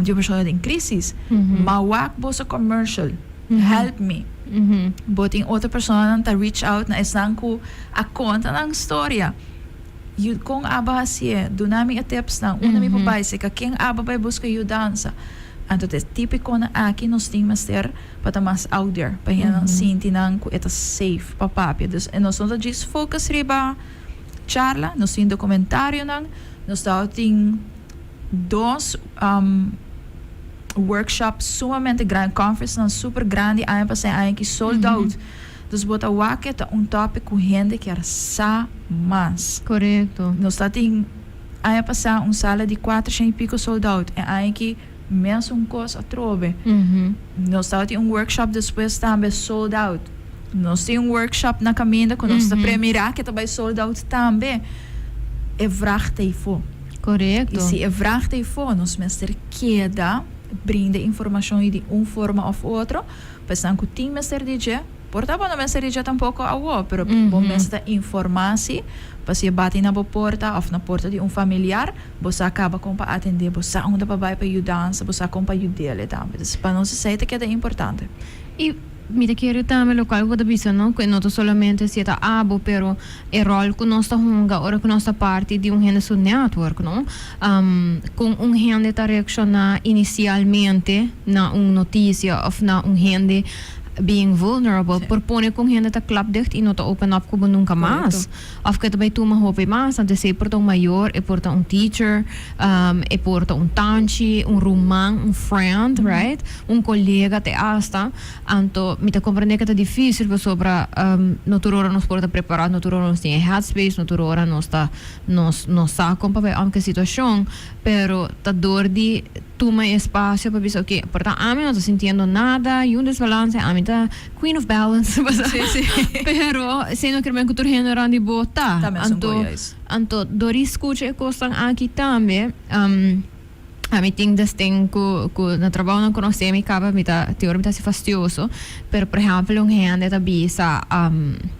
di un persona den crisis. Ma wak boso commercial, help me. Bo tin otro personanan ta reach out na esnan cu a conta nan storia. Con abo hacié? Duna mi e tipsnan. Unda mi por bay? Seca ken abo bay busca yudansa? Anto ta e tipiconan aki nos tin mester pa ta mas out there, pa hendenan sinti nan cu e ta safe pa papia. Dus nos no ta djis focus riba charla, nos tin documentarionan, nos ta tin dos workshop sumamente grandi, conferencenan super grandi aña pasa y aña aki sold out. Dus bo ta wak e ta un topic cu hende kier sa mas. Nos ta tin aña pasa un sala di 400 y pico sold out y aña aki mesun cos atrobe. Nos ta tin un workshop despues tambe sold out. Nos tin un workshop na caminda cu nos ta premira cu ta bay sold out tambe. E vraag ta eyfo. Y si e vraag ta eyfo, nos mester keda brinda informacion y di un forma of otro, pa esnan cu tin mester di dje, por ta bo no mester di dje tampoco awo, pero bo mester ta informa si, pa si e bati na bo porta of na porta di un familiar, bo sa caba con pa atende, bo sa unda pa bay pa yudansa, bo sa con pa yud'e tambe. Entonces, pa nos esey ta keda importante. Y mi ta kere tambe locual cu bo ta bisa, no? Cu e no ta solamente si e ta abo, pero e rol cu nos ta hunga ora cu nos ta parti di un hende su network, no? Con un hende ta reacciona inicialmente na un noticia of na un hende being vulnerable, por pone cu un hende ta klap dicht y no ta open up cu bo nunca mas. Of cu e ta bay tuma hopi mas, anto esey por ta un mayor, e por ta un teacher, e por ta un tanchi, un ruman, un friend, right? Un colega te hasta. Anto mi ta comprende cu ta dificil pasobra no tur ora nos por ta prepara, no tur ora nos tin e headspace, no tur ora nos ta nos no sa con pa bay om cu e situacion, pero ta door di tuma e espacio pa bisa ok, por ta ami no ta sintiendo nada y un desbalance, ami ta queen of balance, pero esey no kier men cu tur hende rond di bo ta. Anto, anto door di scucha e cosnan aki tambe. Ami tin destin ku ku na trabou nan konosé mi kaba mi ta tin ora mi ta hasi fastioso pero por ehèmpel un hende ta bisa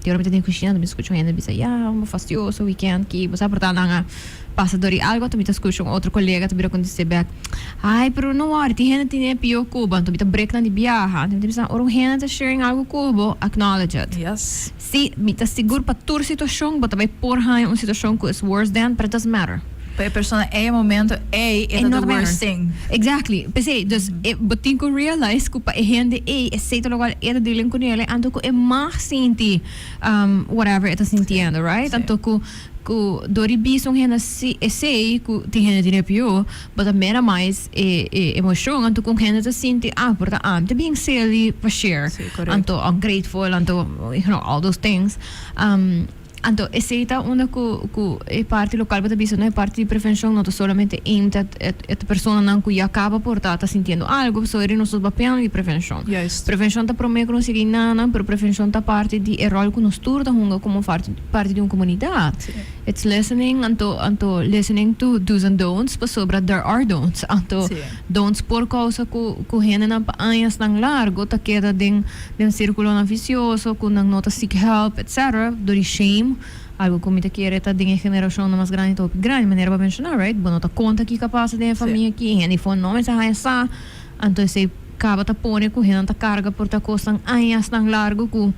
tin ora mi ta den kushina mi ta skucha un hende bisa ya bo fastioso weekend ki bo sa por ta nan a pasa dor di algo anto mi ta skucha un otro kolega ta bira kontest'é bèk ai pero no wòri tin hende tin e pió ku bo anto mi ta brek nan di biaha anto mi ta bisa ora un hende ta sharing algo ku bo acknowledge it si mi ta sigur pa tur situashon bo ta bai por haña un situashon ku is worse than but it doesn't matter. Pa e persona ei e momento ei e ta the worst thing. Exactly. P'esei, dus e bo tin ku realize ku pa e hende ei esei ta lokual e ta dealing ku nele anto ku e mag sinti whatever e ta sintiendo, right? Anto ku ku dor di bisa un hende si esei ku tin hende tin e pió, bo ta minimize e e emoshon anto ku un hende ta sinti ah por ta ami ta bien silly pa share anto ungrateful anto you know all those things. Anto esei ta unda ku ku e parti lokal bo ta bisa no e parti di prevenshon no ta solamente aimed at at e personanan ku ya kaba por ta ta sintiendo algo pasobra eri nos ta papiando di prevenshon. Prevenshon ta prome ku nos yega inana pero prevenshon ta parti di e ròl ku nos tur ta hunga komo parti di un komunidat. It's listening anto anto listening to do's and don'ts pasobra there are don'ts anto don'ts por kousa ku ku hendenan pa añasnan largo ta keda den Den sirkulonan visioso ku nan no ta seek help etc. Dor di shame, algu ku mi ta kere ta den e generashonnan mas grandi ta hopi grandi, manera bo a menshoná, right? Bo no ta konta kiko a pasa den e famia aki, hende for no mester haña sa, anto esei kaba ta pone ku hendenan ta karga por ta kosnan añasnan largu ku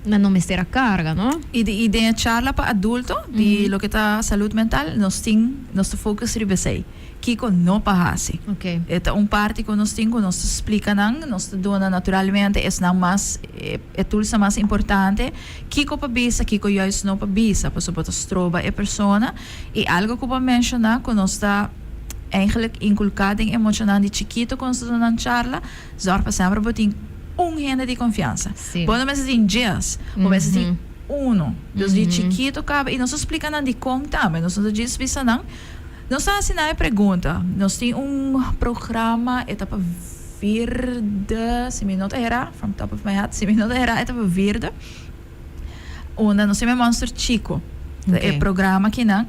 nan no mester a karga, no? I den e charla pa adulto di loke ta salud mental nos tin nos ta focus riba esei. Kiko no pa hasi. E ta un parti ku nos tin ku nos ta splika nan, nos ta duna naturalmente esnan mas, e toolsnan mas importante, kiko pa bisa, kiko juist no pa bisa, pasobra bo ta stroba e persona. I algo ku bo a menshoná ku nos ta eigenlijk inkulká den e muchanan di chikito ku nos ta duna nan charla, zòrg pa semper bo tin un hende di konfiansa. Bo no mester tin djes, bo mester tin uno. Dus di chikito kaba, i nos ta splika nan dikon tambe, nos no ta djis bisa nan. Nos ta hasi nan e pregunta. Nos tin un programa, e ta pa vierde, si mi no ta hera, from top of my head, si mi no ta hera e ta pa vierde, unda nos tin e Monster Chico. Ta e programa kinan.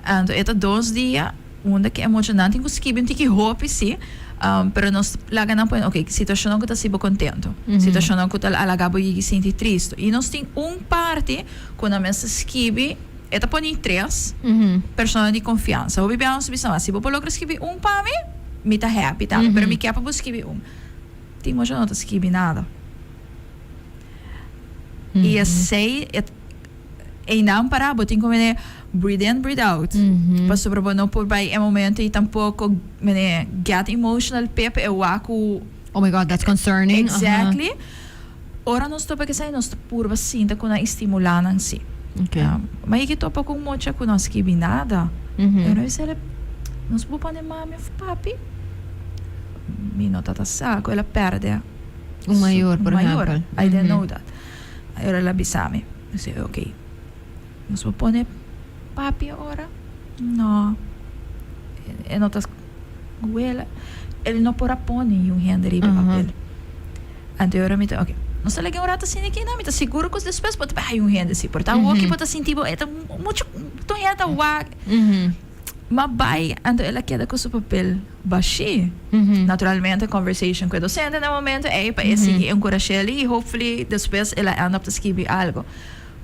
Anto e ta dos dia unda ku e muchanan tin ku skibi un tiki hopi si, pero nos laga nan pone, ok, situashonnan ku ta hasi bo kontento, situashonnan ku ta laga bo yigi sinti tristu. I nos tin un parti ku nan mester skibi. E ta pone tres persona di konfiansa. Hopi bia nos ta bisa, si bo por logra skibi un pa mi, mi ta happy tambe, pero mi ke pa bo skibi un. Tin mucha no ta skibi nada. I esei, einan para bo tin ku mene breathe in, breathe out. Pasobra bo no por bai e momento i tampoko mene get emotional p'e pa e wak ku. Oh my God, that's concerning. Exactly. Ora nos topa esei nos ta purba sinta ku nan i stimulá nan si. Ma yeki topa ku un mocha ku no a skibi nada. E no bisa el, nos por pone mami òf papi? Mi no ta ta sa ku el a pèrdè Un mayor, por ehèmpel. I didn't know that. Ora el a bisa mi, mi si ok, nos por pone papi ora? No, e no ta wela, el no por a pone niun hende riba e papel. Anto e ora mi ta, ok, nos ta lege un rato asina aki, no, mi ta sigur ku despues bo ta bai un hende si, por ta awoki bo ta sinti bo e ta muchu, tur hende ta wak. Ma bai, anto el a keda ku su papel bashí. Naturalmente conversation ku e docente na e momento ei pa e sigui enkurash'el i hopefully despues el a end up ta skibi algo.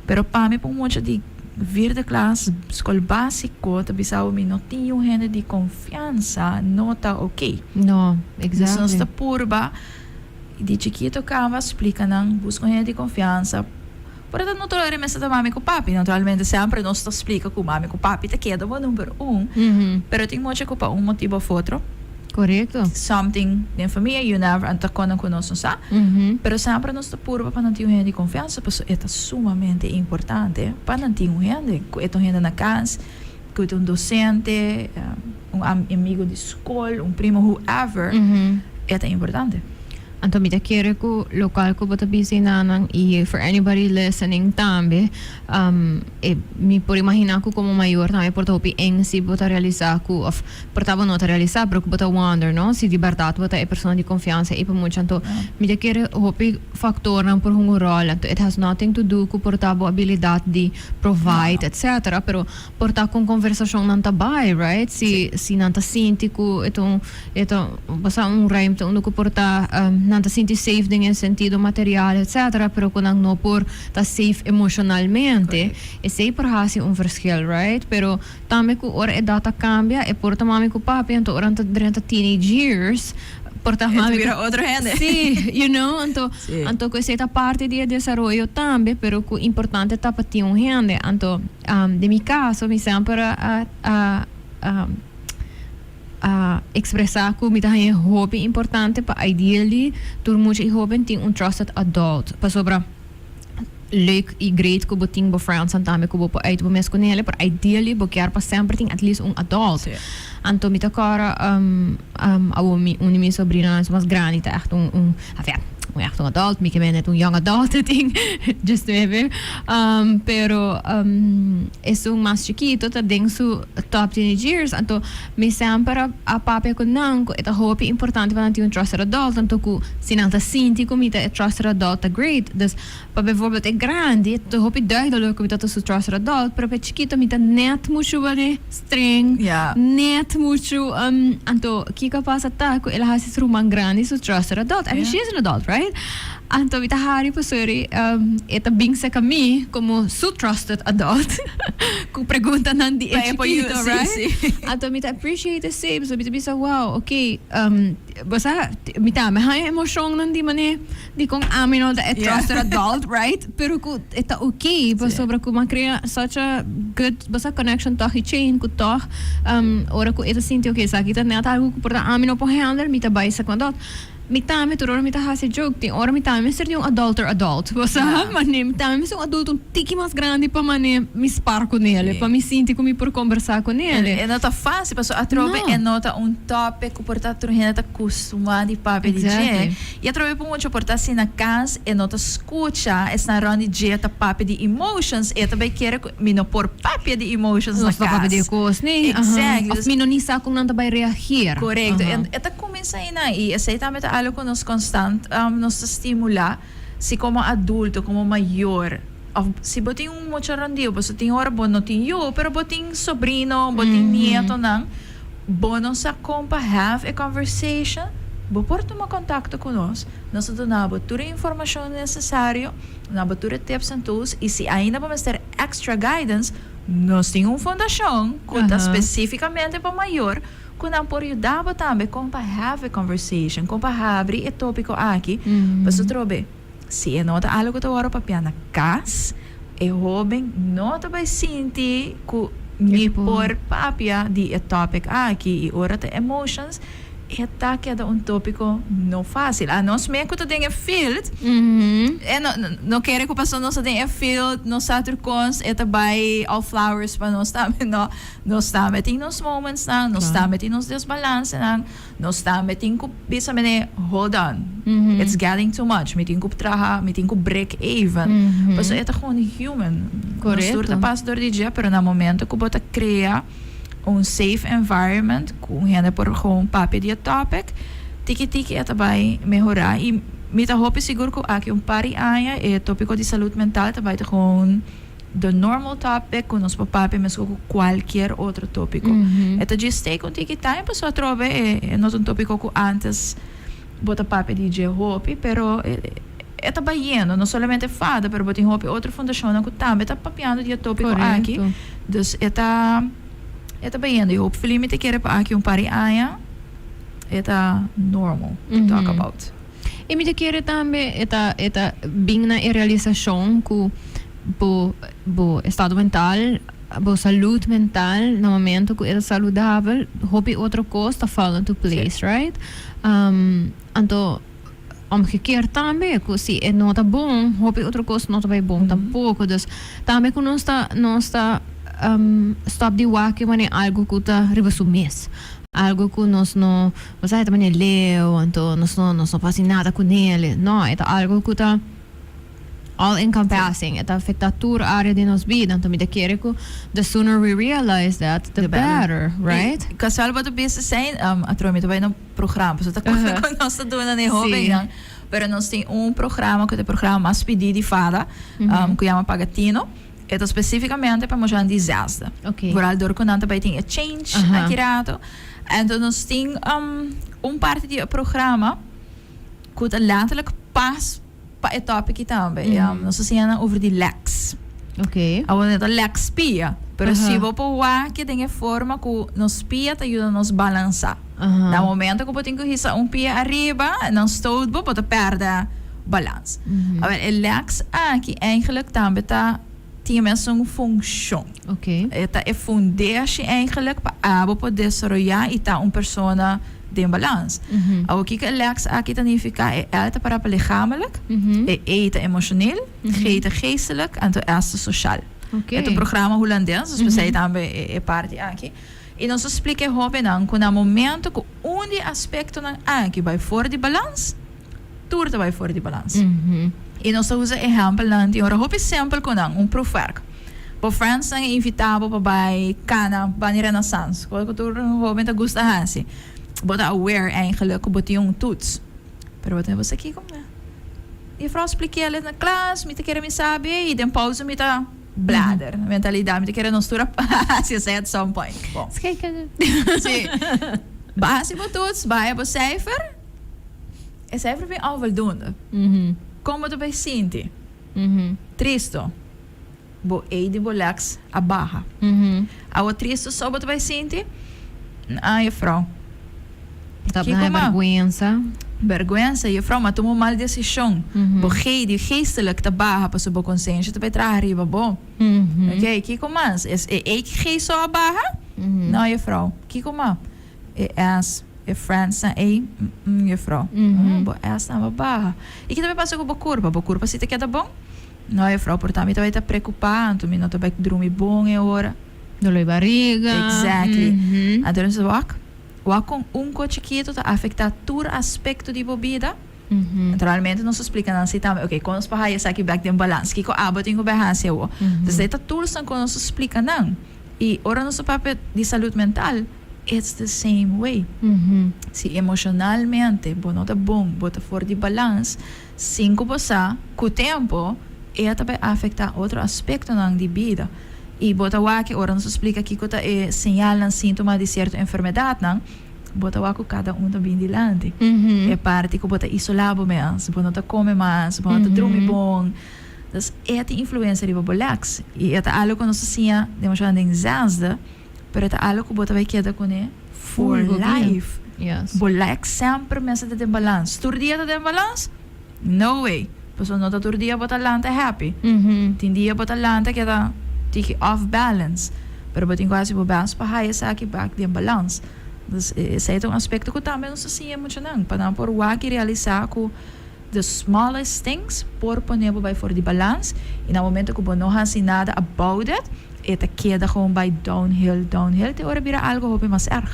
Pero pa mi pa un mucha di vierde klas, skol básiko, ta bisa bo mi no tin un hende di konfiansa, no ta ok. No, exactly. Nos ta purba. Di chikito kaba splika nan buska un hende di konfiansa. Por e ta no tur ora mester ta mami ku papi. Naturalmente semper nos ta splika ku mami ku papi ta keda bo number un. Pero tin mochi ku pa un motibu of otro. Korekto. Something den famia you never a ta kono ku nos no sa. Pero semper nos ta purba pa nan tin un hende di konfiansa pasobra e ta sumamente importante pa nan tin un hende ku e ta un hende na kas, ku e ta un docente, un amigo di skol, un primo, whoever, e ta importante. Anto mi ta kere ku lokual ku bo ta bisa nan i for anybody listening tambe, e mi por imaginá ku komo mayor tambe por ta hopi eng si bo ta realisá ku òf por ta bo no ta realisá pero ku bo ta wonder, no, si di bèrdat bo ta e persona di konfiansa ei pa mucha. Anto mi ta kere hopi faktornan por hunga un ròl. Anto it has nothing to do ku por ta bo abilidat di provide etcetera, pero por ta kon konversashonnan ta bai, right? Si nan ta sinti ku e ta un E ta basa un ruimte unda ku por ta nan ta sinti safe den e sentido material etcetera, pero ku nan no por ta safe emocionalmente. Esei por hasi un verschil, right? Pero tambe ku ora edat ta kambia e por ta mami ku papi, anto ora nan ta drenta teenage years por ta E ta mami ku bira otro hende. Sí, you know, anto anto ku esei ta parti di e desaroyo tambe, pero ku importante ta pa tin un hende. Anto den mi kaso mi semper a a a a expresa cu mi ta haña hopi importante pa ideally tur mucha y hoben tin un trusted adult, pasobra leuk y great cu bo tin bo friends nan tambe cu bo por uit bo mes cu nele, pero ideally bo kier pa semper tin at least un adult. Anto mi ta cora awo mi un di mi sobrinonan su mas grandi ta echt un afia un echt un adult, mi ke men net un young adult e tin 19, pero esun mas chikito ta den su top teenage years, anto mi semper a papia ku nan ku e ta hopi importante pa nan tin un trusted adult, anto ku si nan ta sinti ku mi ta e trusted adult ta great. Dus pa bijvoorbeeld e grandi ta hopi duidelijk ku mi ta ta su trusted adult, pero pa e chikito mi ta net muchu wene streng, net muchu, anto kiko a pasa ta ku el a hasi su ruman grandi su trusted adult, I mean she is an adult, right? Anto mi ta hari pasobra e ta bin serka mi komo su trusted adult ku preguntanan di e chikito, right? Anto mi ta appreciate esei pasobra mi ta bisa wow, ok, bo sa mi tambe haña emoshonnan di manera dikon ami no ta e trusted adult, right? Pero ku e ta ok pasobra ku mi a krea such a good, bo sa, connection tòg i chain ku tòg ora ku e ta sinti ok esaki ta nèt algu ku por ta ami no por handle mi ta bai serka un adult. Mi tambe tur ora mi ta hasi joke tin ora mi tambe mester di un adulter adult bo sa mane mi tambe mester un adulto un tiki mas grandi pa mane mi spar ku nele pa mi sinti ku mi por kombersá ku nele. E no ta fásil pasobra atrobe e no ta un topic ku por ta tur hende ta kustumá di papia di dje i atrobe por mucha por ta si na kas e no ta skucha esnan rònt di dje ta papia di emotions e ta bai kere ku mi no por papia di emotions na Nos ta papia di e kas. kos ni Exactly. Òf mi no ni sa kon nan ta bai reageer. Korekto e ta Kuminsá einan i esei tambe ta algu ku nos konstant nos ta stimulá si komo adulto, komo mayor òf si bo tin un mucha rònt di bo, pasobra tin ora bo no tin yu pero bo tin sobrino, bo tin nietonan, bo no sa kon pa have e conversation, bo por tuma kontakto ku nos, nos ta duna bo tur e informashon nesesario, duna bo tur e tips en tools i si ainda bo mester extra guidance, nos tin un fundashon ku ta spesífikamente pa mayor. Ku nan por yuda bo tambe kon pa have a conversation, kon pa habri e tópiko aki, pasobra trobe si e no ta algu ku ta wòrdu papia na kas, e hóben no ta bai sinti ku mi por papia di e topic aki i ora ta emotions e ta keda un tópiko no fásil. Anos mes ku ta den e field e no no kere ku pasobra nos ta den e field nos sa tur kos e ta bai all flowers pa nos tambe no. Nos tambe tin nos momentsnan, nos tambe tin nos desbalansenan, nos tambe tin ku bisa mene, hold on, it's getting too much, mi tin ku traha, mi tin ku break even. Pasobra e ta gewoon human. Nos tur ta pasa dor di dje, pero na momento ku bo ta krea un safe environment ku un hende por gewoon papia di e topic, tiki tiki e ta bai mehorá. I mi ta hopi sigur ku aki un par di aña e tópiko di salud mental ta bai ta gewoon the normal topic ku nos por papia meskos ku kualkier otro tópiko. E ta djis take un tiki time pasobra atrobe e no ta un tópiko ku antes bo ta papia di dje hopi pero e ta bayendo no solamente fada pero bo tin hopi otro fundashonnan ku tambe ta papiando di e tópiko aki dus e ta e ta bayendo i hopefully mi ta kere pa aki un par di aña e ta normal to talk about. I mi ta kere tambe e ta e ta bin na e realisashon ku bo bo estado mental, bo salud mental na momento ku e ta saludabel hopi otro kos ta fall into place, right? Anto omgekeerd tambe ku si e no ta bon hopi otro kos no ta bai bon tampoko. Dus tambe ku nos ta nos ta stop di wak e manera algu ku ta riba su mes. Algo ku nos no, bo sa, e ta manera leu, anto nos no por hasi nada kuné. No, e ta algo ku ta all encompassing. E ta afektá tur área di nos bida. Anto mi ta kere ku the sooner we realize that, the better, right? E kasual bo ta bisa esei, atrobe mi ta bai na programa, pasobra ta ku nos ta duna na e hobennan. Pero nos tin un programa ku ta e programa mas pidí di FADA, ku yama Paga Tino. E ta spesífikamente pa muchanan di zesde. Vooral dor ku nan ta bai tin e change aki rato. Anto nos tin un parti di e programa ku ta letterlijk pas pa e topic aki tambe. Nos ta siña nan over di leks. Awor no ta leks pia, pero si bo por wak den e forma ku nos pia ta yuda nos balansá. Na momento ku bo tin ku hisa un pia ariba, nan stoot bo, bo ta pèrdè balans. Awor e leks aki eigenlijk tambe ta tin e mesun funshon. E ta e fundeshi eigenlijk pa abo por desaroyá i ta un persona den balans. Awor kiko e leks aki ta nifiká? E L ta para pa lichamelijk, e E ta emoshoneel, G ta geestelijk, anto S ta soshal. E ta un programa hulandes, dus p'esei tambe e parti aki. I nos a splika e hóbennan ku na momento ku un di e aspektonan aki bai for di balans, tur ta bai for di balans. I nos ta usa ehèmpelnan tin ora hopi simpel ku nan, un proefwerk. Bo friendsnan a invitá bo pa bai kana bani Renaissance, kos ku tur hóben ta gusta hasi. Bo ta aware eigenlijk ku bo tin un toets, pero bo ta bo sa kiko? Juffrouw splik'é na klas, mi ta kere mi sabi i den pauze mi ta. Blader. Mentalidad. Mi ta kere nos tur a hasi esei at some point. Bon. Sí. Bo a hasi bo toets, bo a haya bo cijfer. E cijfer bin onvoldoende. Kon bo ta bay sinti? Tristo. Bo ei di bo leks a baha. Awo tristo so bo ta bay sinti? Ah, juffrouw. Ta Kiko na ma? bergwensa. Bergwensa, juffrouw, m'a tuma un mal desishon. Bo gei di geestelijk ta baha pasobra bo konsensha ta bay traha riba bo. Oké, kiko mas? Es e ei gei so a baha? No, juffrouw. Kiko ma? E S, e friendsnan ei, mm, juffrouw. Bo S nan a baha. I ki ta bay pasa ku bo kurpa? Bo kurpa si ta keda bon? No, juffrouw, por ta mi ta bay ta preokupá, anto mi no ta bay drumi bon e ora. Dolor di bariga. Exactly. Anto nos ta wak. Wak kon un ko chikitu ta afektá tur aspekto di bo bida. Naturalmente nos ta splika nan si tambe, oke, kon nos por haya esaki bèk den balans? Kiko abo tin ku bai hasi awor? Entonces e ta toolsnan ku nos ta splika nan. I ora nos ta papia di salud mental, it's the same way. Si emoshonalmente bo no ta bon, bo ta for di balans, sin ku bo sa, ku tempu e a ta bai afektá otro aspektonan di bida. I bo ta wak ora nos a splika kiko ta e señalnan, síntoma di sierto enfermedatnan, bo ta wak ku kada un ta bin dilanti. E parti ku bo ta isolá bo mes, bo no ta kome mas, bo no ta drumi bon. Dus e tin influensia riba bo lèks. I e ta algu ku nos ta siña demasiado den zesde, pero e ta algu ku bo ta bai keda kuné for life. Bo lèks semper mester ta den balans. Tur dia ta den balans? No way. Pasobra no ta tur dia bo ta lanta happy. Tin dia bo ta lanta keda tiki off balance. Pero bo tin ku hasi bo best pa haya esaki bek den balans. Dus esei ta un aspekto ku tambe nos ta siña e muchanan. Pa nan por wak i realisá ku the smallest things por pone bo bai for di balans. I na momento ku bo no hasi nada about it, e ta keda gewoon bai downhill, downhill te ora bira algo hopi mas erg.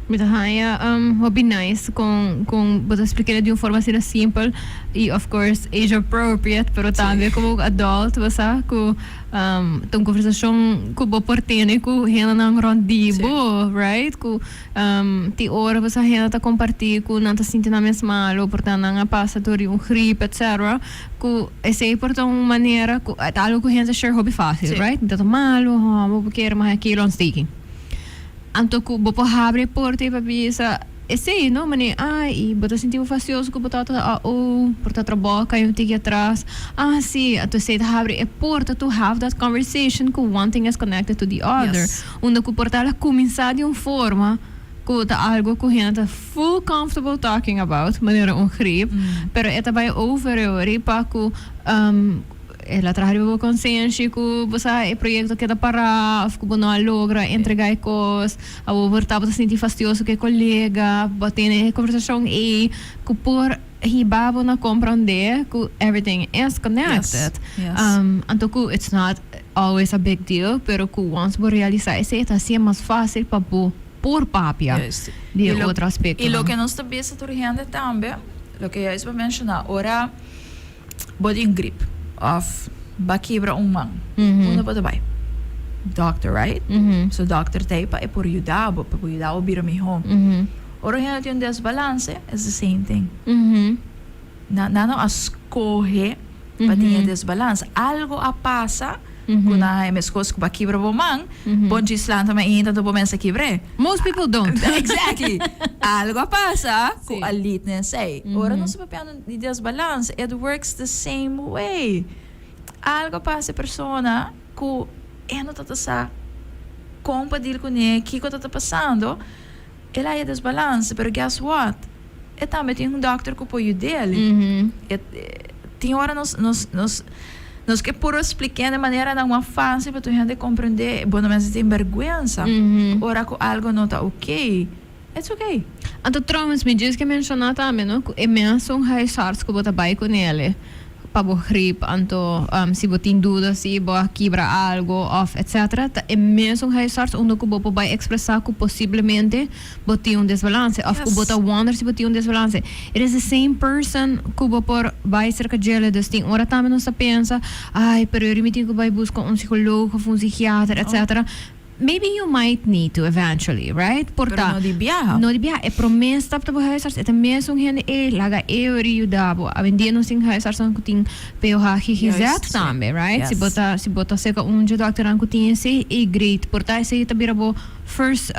Mi ta haña hopi nice con bo ta splik'é di un forma asina simpel y of course age appropriate pero tambe como adult bo sa cu ta un conversacion cu bo por tene cu hendenan rond di bo, right? Cu tin ora bo sa hende ta comparti cu nan ta sinti nan mes malo por ta nan a pasa door di un griep etc. Cu esey por ta un manera cu ta algo cu hende ta share hopi facil, right? Mi ta ta malo, bo por kere mas aki lo ontsteking. Anto ku bo por habri e porta i pa bisa esei, no? Manera, ah, i bo ta sinti bo fastioso ku bo tata a oh, por ta trabou kai un tiki atras. Ah, si, anto esei ta habri e porta to have that conversation ku one thing is connected to the other. Unda ku por ta la kuminsá di un forma ku ta algo ku hende ta full comfortable talking about, manera un grip, pero e ta bai over e ora i pa ku El a traha riba bo konsenshi ku bo sa e proyekto keda pará òf ku bo no a logra entregá e kos. Awor bo tabata sinti fastioso ku e kolega, bo a tene e kombersashon ei ku por hiba bo na komprondé ku everything is connected. Anto ku it's not always a big deal, pero ku once bo realisá esei ta hasié mas fásil pa bo. por papia di e otro aspectonan. Y loke nos ta bisa tur hende tambe, loke juist bo menciona, ora bo tin grip of bo a kibra un man, unda bo ta bay? Doctor, right? So doctor ta ey pa e por yuda bo, pa e por yuda bo bira miho. Ora un hende tin un desbalance, it's the same thing. Nan no a scoge pa tin e desbalans. Algo a pasa cu nan a haña mescos cu bo a kibra bo man, bo djis lanta mainta anto bo mester kibr'é. Most people don't. Exactly. Algo a pasa cu a lead na esey. Ora nos ta papiando di desbalans, it works the same way. Algo a pasa e persona cu e no ta sa con pa deal cun'é, kico ta ta pasando. El a haña desbalans, pero guess what? E tambe tin un dokter ku por yud'el. E tin ora nos nos nos nos ke puru splik'é di maneranan mas fásil pa tur hende komprendé. Bo no mester tin bèrgwensa ora ku algu no ta oké. It's oké. Anto trouwens mi djis ke menshoná tambe no ku e mesun huisarts ku bo ta bai kunele pa bo grip anto si bo tin duda si bo a kibra algo of etc ta e mesun huisarts unda ku bo por bai expresa ku posiblemente bo tin un desbalance of ku bo ta wonder si bo tin un desbalance. It is the same person ku bo por bai serka djele dus tin ora tambe nos ta pensa ay pero yori mi tin ku bai buska un psicoloog of un psikiater etc. Maybe you might need to eventually, right? Por Pero ta no di biaha. No di biaha. E promé stap ta bo huisarts, e ta mesun hende ei, laga e ori yuda bo. Awendia nos tin huisartsnan ku tin POH, GGZ Juist, sí. tambe, right? Si bo Yes. ta si bo ta serka un dje dòkternan ku tin esei, ei great. Por ta esei ta bira bo first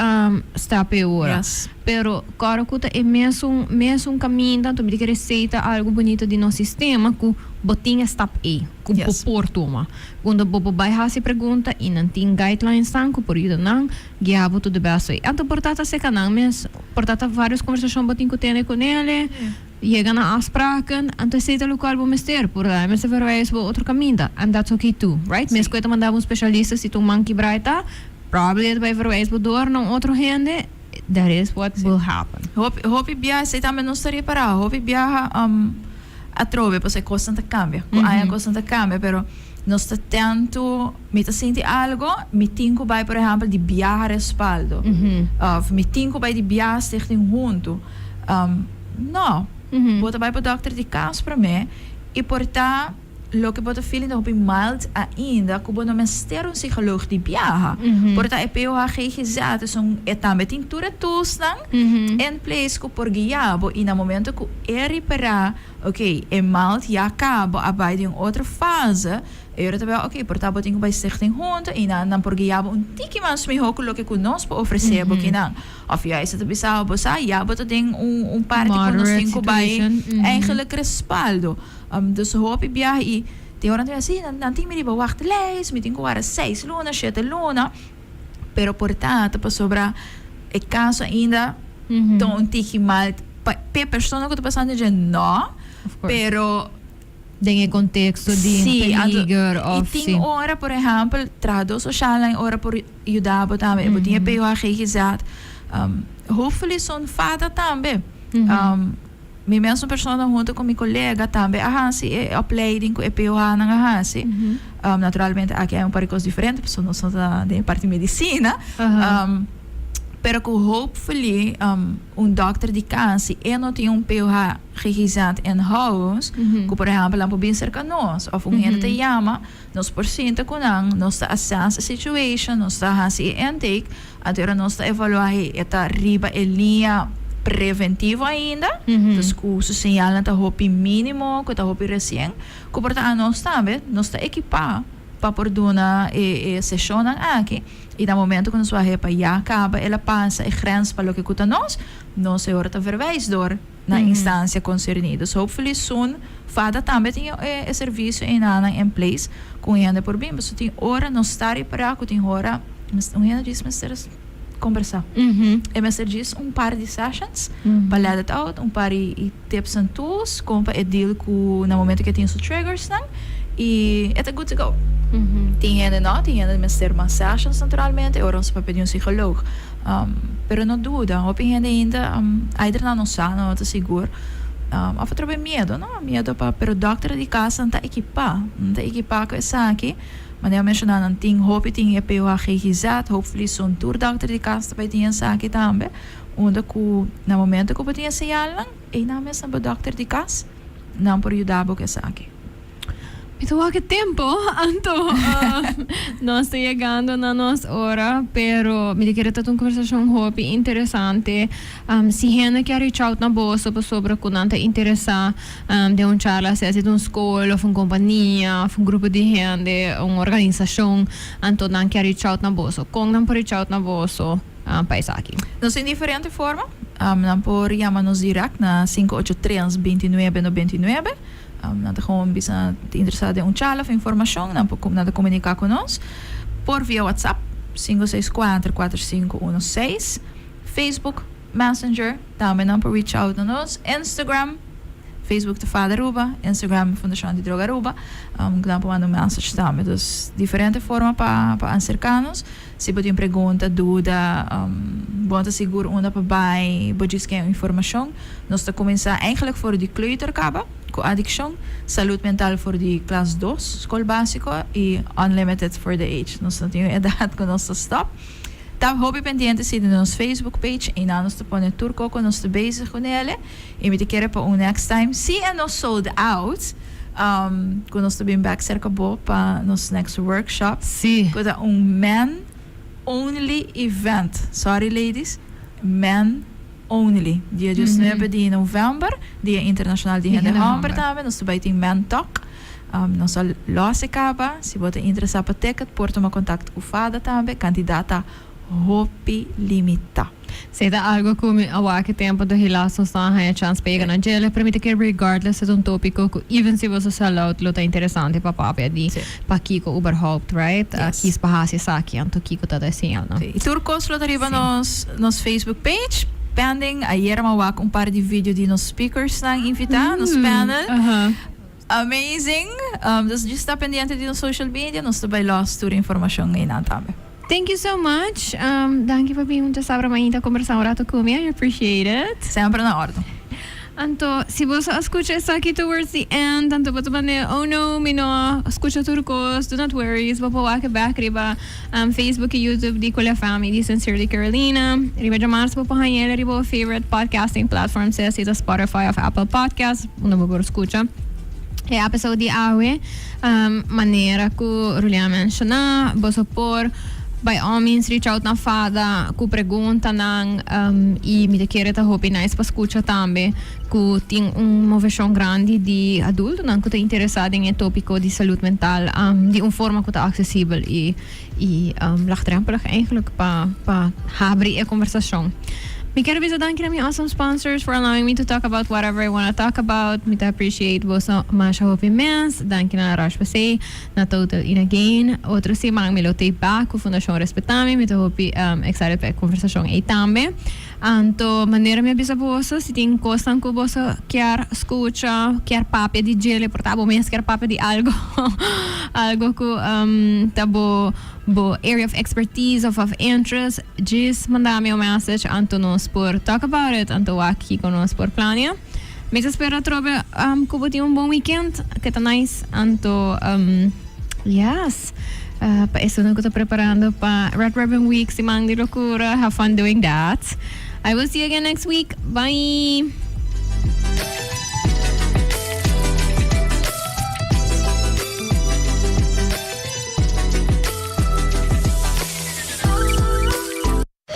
stap e ora. Yes. Pero kòrda ku ta e mesun mesun kaminda, anto mi ta kere esei ta algu bunito di nos sistema ku bo tin e stap ei. Ku bo por tuma. Unda bo por bai hasi pregunta i nan tin guidelinesnan ku por yuda nan guia bo to the best way. Anto por ta ta seka nan mes, por ta ta varios konversashon bo tin ku tene ku nele, yega na afspraken, anto esei ta lokual bo mester, por ta e mester verwijs bo otro kaminda, and that's okay too, right? Mes ku e ta manda bo un spesialista si ta un man kibrá e ta, probably e ta bai verwijs bo dor na un otro hende, that is what will happen. Hopi hopi biaha esei tambe nos ta repará, hopi biaha atrobe pasobra e kosnan ta kambia, ku aña kosnan ta kambia, pero nos ta tantu mi ta sinti algo mi tin ku bai por ehèmpel di biaha respaldo òf mi tin ku bai di biaha stichting huntu, no, bo ta bai pa dòkter di kas promé i por ta. Loke bo ta feeling ta hopi mild ainda ku bo no mester un psicoloog di biaha. Por ta e POH GGZ esun e tambe tin tur e toolsnan in place ku por guia bo i na momento ku e ripara ok e mild ya kaba a bai den un otro fase e ora ta bira ok por ta bo tin ku bai stichting hunto i nan nan por guia bo un tiki mas miho ku loke ku nos por ofrece bo kinan. Of juist ta bisa bo sa ya bo ta den un un parti ku nos tin ku bai eigenlijk respaldo. Dus hopi biaha i tin ora nan ta bisa, si, nan tin mi riba wachtlijst, mi tin ku wara seis luna, shete luna, pero por ta ta pasobra e kaso ainda ta un tiki mal pa p'e persona ku ta pasando dje no, pero Den e konteksto di peliger òf si. I tin ora por ehèmpel trahadó soshalnan ora por yuda bo tambe, bo tin e POH GGZ, hopefully son fada tambe. Mi mesun persona hunto cu mi colega tambe a haci e opleiding cu e POH-nan a haci. Naturalmente aki hay un par di cos diferente pasobra nos no ta den e parti medicina. Pero cu hopefully un dokter di cas si e no tin un POH GGZ in house cu por ehempel nan por bin cerca nos of un hende ta yama nos por sinta cu nan, nos ta assess e situation, nos ta haci e intake. Anto ora nos ta evaluá e e ta riba e liña preventivo ainda, dus ku su señalnan ta hopi mínimo, ku ta hopi resien, ku por ta anos tambe nos ta ekipá pa por duna e e seshonnan aki i na momento ku nos wak pa ya kaba el a pasa e grens pa loke ku ta nos, nos e ora ta verwijs dor na instansia konserní. Dus hopefully soon fada tambe tin e e servisio einanan in place ku un hende por bin pasobra tin ora nos ta ripará ku tin ora un hende djis mester kombersá. E mester djis un par di sessions pa let it out, un par di tips and tools kon pa e deal ku na momento ku e tin su triggersnan i e ta good to go. Tin hende no, tin hende mester mas sessions naturalmente ora nos papia di un psicoloog. Pero no duda, hopi hende ainda either nan no sa, nan no ta sigur, of atrobe miedo, no? Miedo pa, pero dokter di kas nan ta ekipá, nan ta ekipá ku esaki. Manera a menshoná nan tin hopi tin e POH-GGZ, hopefully soon tur dòkter di kas ta bai tin esaki tambe, unda ku na momento ku bo tin e señalnan, einan mes nan bo dòkter di kas, nan por yuda bo ku esaki. Mi ta wak e tempo, anto nos ta yegando na nos ora, pero mi ta kere ta un conversacion hopi interesante. Si hende kier reach out na boso pasobra cu nan ta interesa den un charla, sea si ta un scol of un compania of un grupo di hende, un organisacion, anto nan kier reach out na boso, con nan por reach out na boso pa esaki? Nos tin diferente forma. Nan por yama nos direct na 583 29 99. Nan ta gewoon bisa nan ta interesá den un charla of informashon, nan por nan ta komuniká ku nos por via WhatsApp, 564 4516, Facebook Messenger, tambe nan por reach out na nos, Instagram, Facebook ta Fada Aruba, Instagram Fundashon Anti Droga Aruba, nan por manda un message tambe. Dus diferente forma pa pa aserká nos. Si bo tin pregunta, duda, bo no ta sigur unda pa bai, bo djis ke un informashon, nos ta kuminsá eigenlijk for di kleuter kaba ku adikshon, salud mental for di klas dos, skol básiko, i unlimited for the age. Nos no tin un edat ku nos ta stòp. Ta hopi pendiente si di nos Facebook page, einan nos ta pone tur koko nos ta bezig ku nele, i mi ta kere pa un next time, si e no sold out, ku nos ta bin bek serka bo pa nos next workshop ku ta un men only event, sorry ladies, men only, dia diesnuebe di november, dia internashonal di hende homber tambe, nos ta bai tin men talk, nos a los e kaba, si bo ta interesa pa ticket por tuma kontakto ku Fada tambe, kantidat ta hopi limitá. Si ta algo cu mi a wak e tempo do helaas nos no a haña chance pa yega na djele, pero mi ta kere regardless e ta un topico cu even si boso sell out lo ta interesante pa papia di pakico uberhaupt, right? A kies pa haci esaki, anto kico ta ta e señalnan. Sí, y tur cos lo ta riba nos nos Facebook page, pending, ayer mi a wak un par di video di nos speakersnan invita, nos panel. Amazing! Dus djis ta pendiente di nos social media, nos ta bai los tur informacion einan tambe. Thank you so much. Danki pa bin djasabra mainta combersa un rato cu mi. I appreciate it. Semper na ordo. Anto, si boso a scucha esaki towards the end, anto bo ta manda oh no, mi no a scucha tur cos, do not worry, bo por wak back riba Facebook y YouTube di Cool FM y di Sincerely Carolina. Riba djamarsa bo por haña el riba bo favorite podcasting platform, sea si ta Spotify of Apple Podcast, unda bo por scucha e episode di awe. Manera cu Rulian a menciona, boso por by all means reach out na Fada cu preguntanan y mi ta kere ta hopi nice pa scucha tambe cu tin un movecion grandi di adultonan cu ta interesa den e topico di salud mental di un forma cu ta accesibel y y laagdrempelig eigenlijk pa pa habri e conversacion. Mi kier bisa danki na mi awesome sponsors for allowing me to talk about whatever I wanna talk about. Mi ta appreciate boso masha hopi mens. Danki na La Roche-Posay, na Total y na Gain. Otro siman mi lo t'ey bak cu Fundacion Respetami. Mi ta hopi excited pa e conversacion ey tambe. Anto manera mi a bisa boso, si tin cosnan cu boso kier scucha, kier papia di djele, por ta bo mes kier papia di algo, algo cu ta bo bo area of expertise of of interest, djis manda mi un message anto nos por talk about it, anto wak kico nos por plania. Mi ta spera atrobe cu bo tin un bon weekend, ke ta nice, anto yes. Pa esunnan cu ta preparando pa Red Ribbon Week, siman di locura, have fun doing that. I will see you again next week. Bye!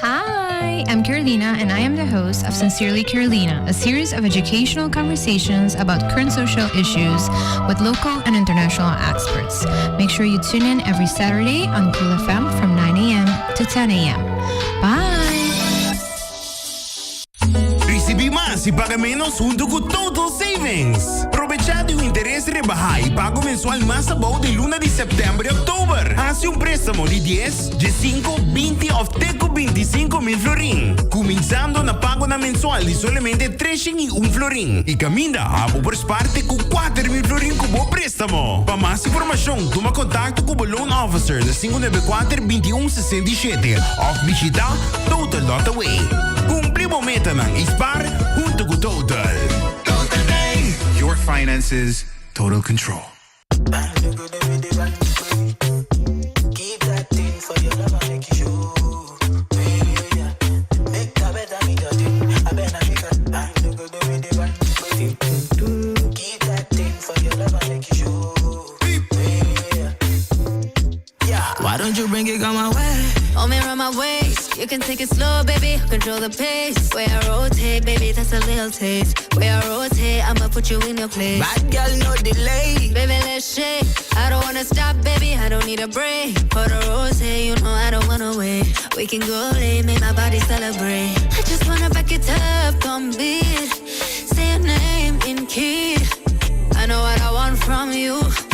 Hi, I'm Carolina, and I am the host of Sincerely Carolina, a series of educational conversations about current social issues with local and international experts. Make sure you tune in every Saturday on Cool FM from 9 a.m. to 10 a.m. Bye! Ricibi mas y paga menos hunto cu Total Savings. Probecha di un interes rebaha y pago mensual mas abou di luna di september y october. Haci un prestamo di dies, diesinco, binti of te cu binticinco mil florin, cuminsando na pagonan mensual di solamente treshen y un florin. Y caminda abo por spaar te cu 4000 florin cu bo prestamo. Pa mas informacion tuma contacto cu bo loan officer na 594 21 67 of bishita Total dot away. Cumpli bo metanan y spaar hunto cu Total. Total Day! Your finances, total control. Hold me around my waist. You can take it slow, baby. Control the pace. Way I rotate, baby, that's a little taste. Way I rotate, I'ma put you in your place. Bad girl, no delay. Baby, let's shake. I don't wanna stop, baby. I don't need a break. For the rose, you know I don't wanna wait. We can go late, make my body celebrate. I just wanna back it up, come beat. Say your name in key. I know what I want from you.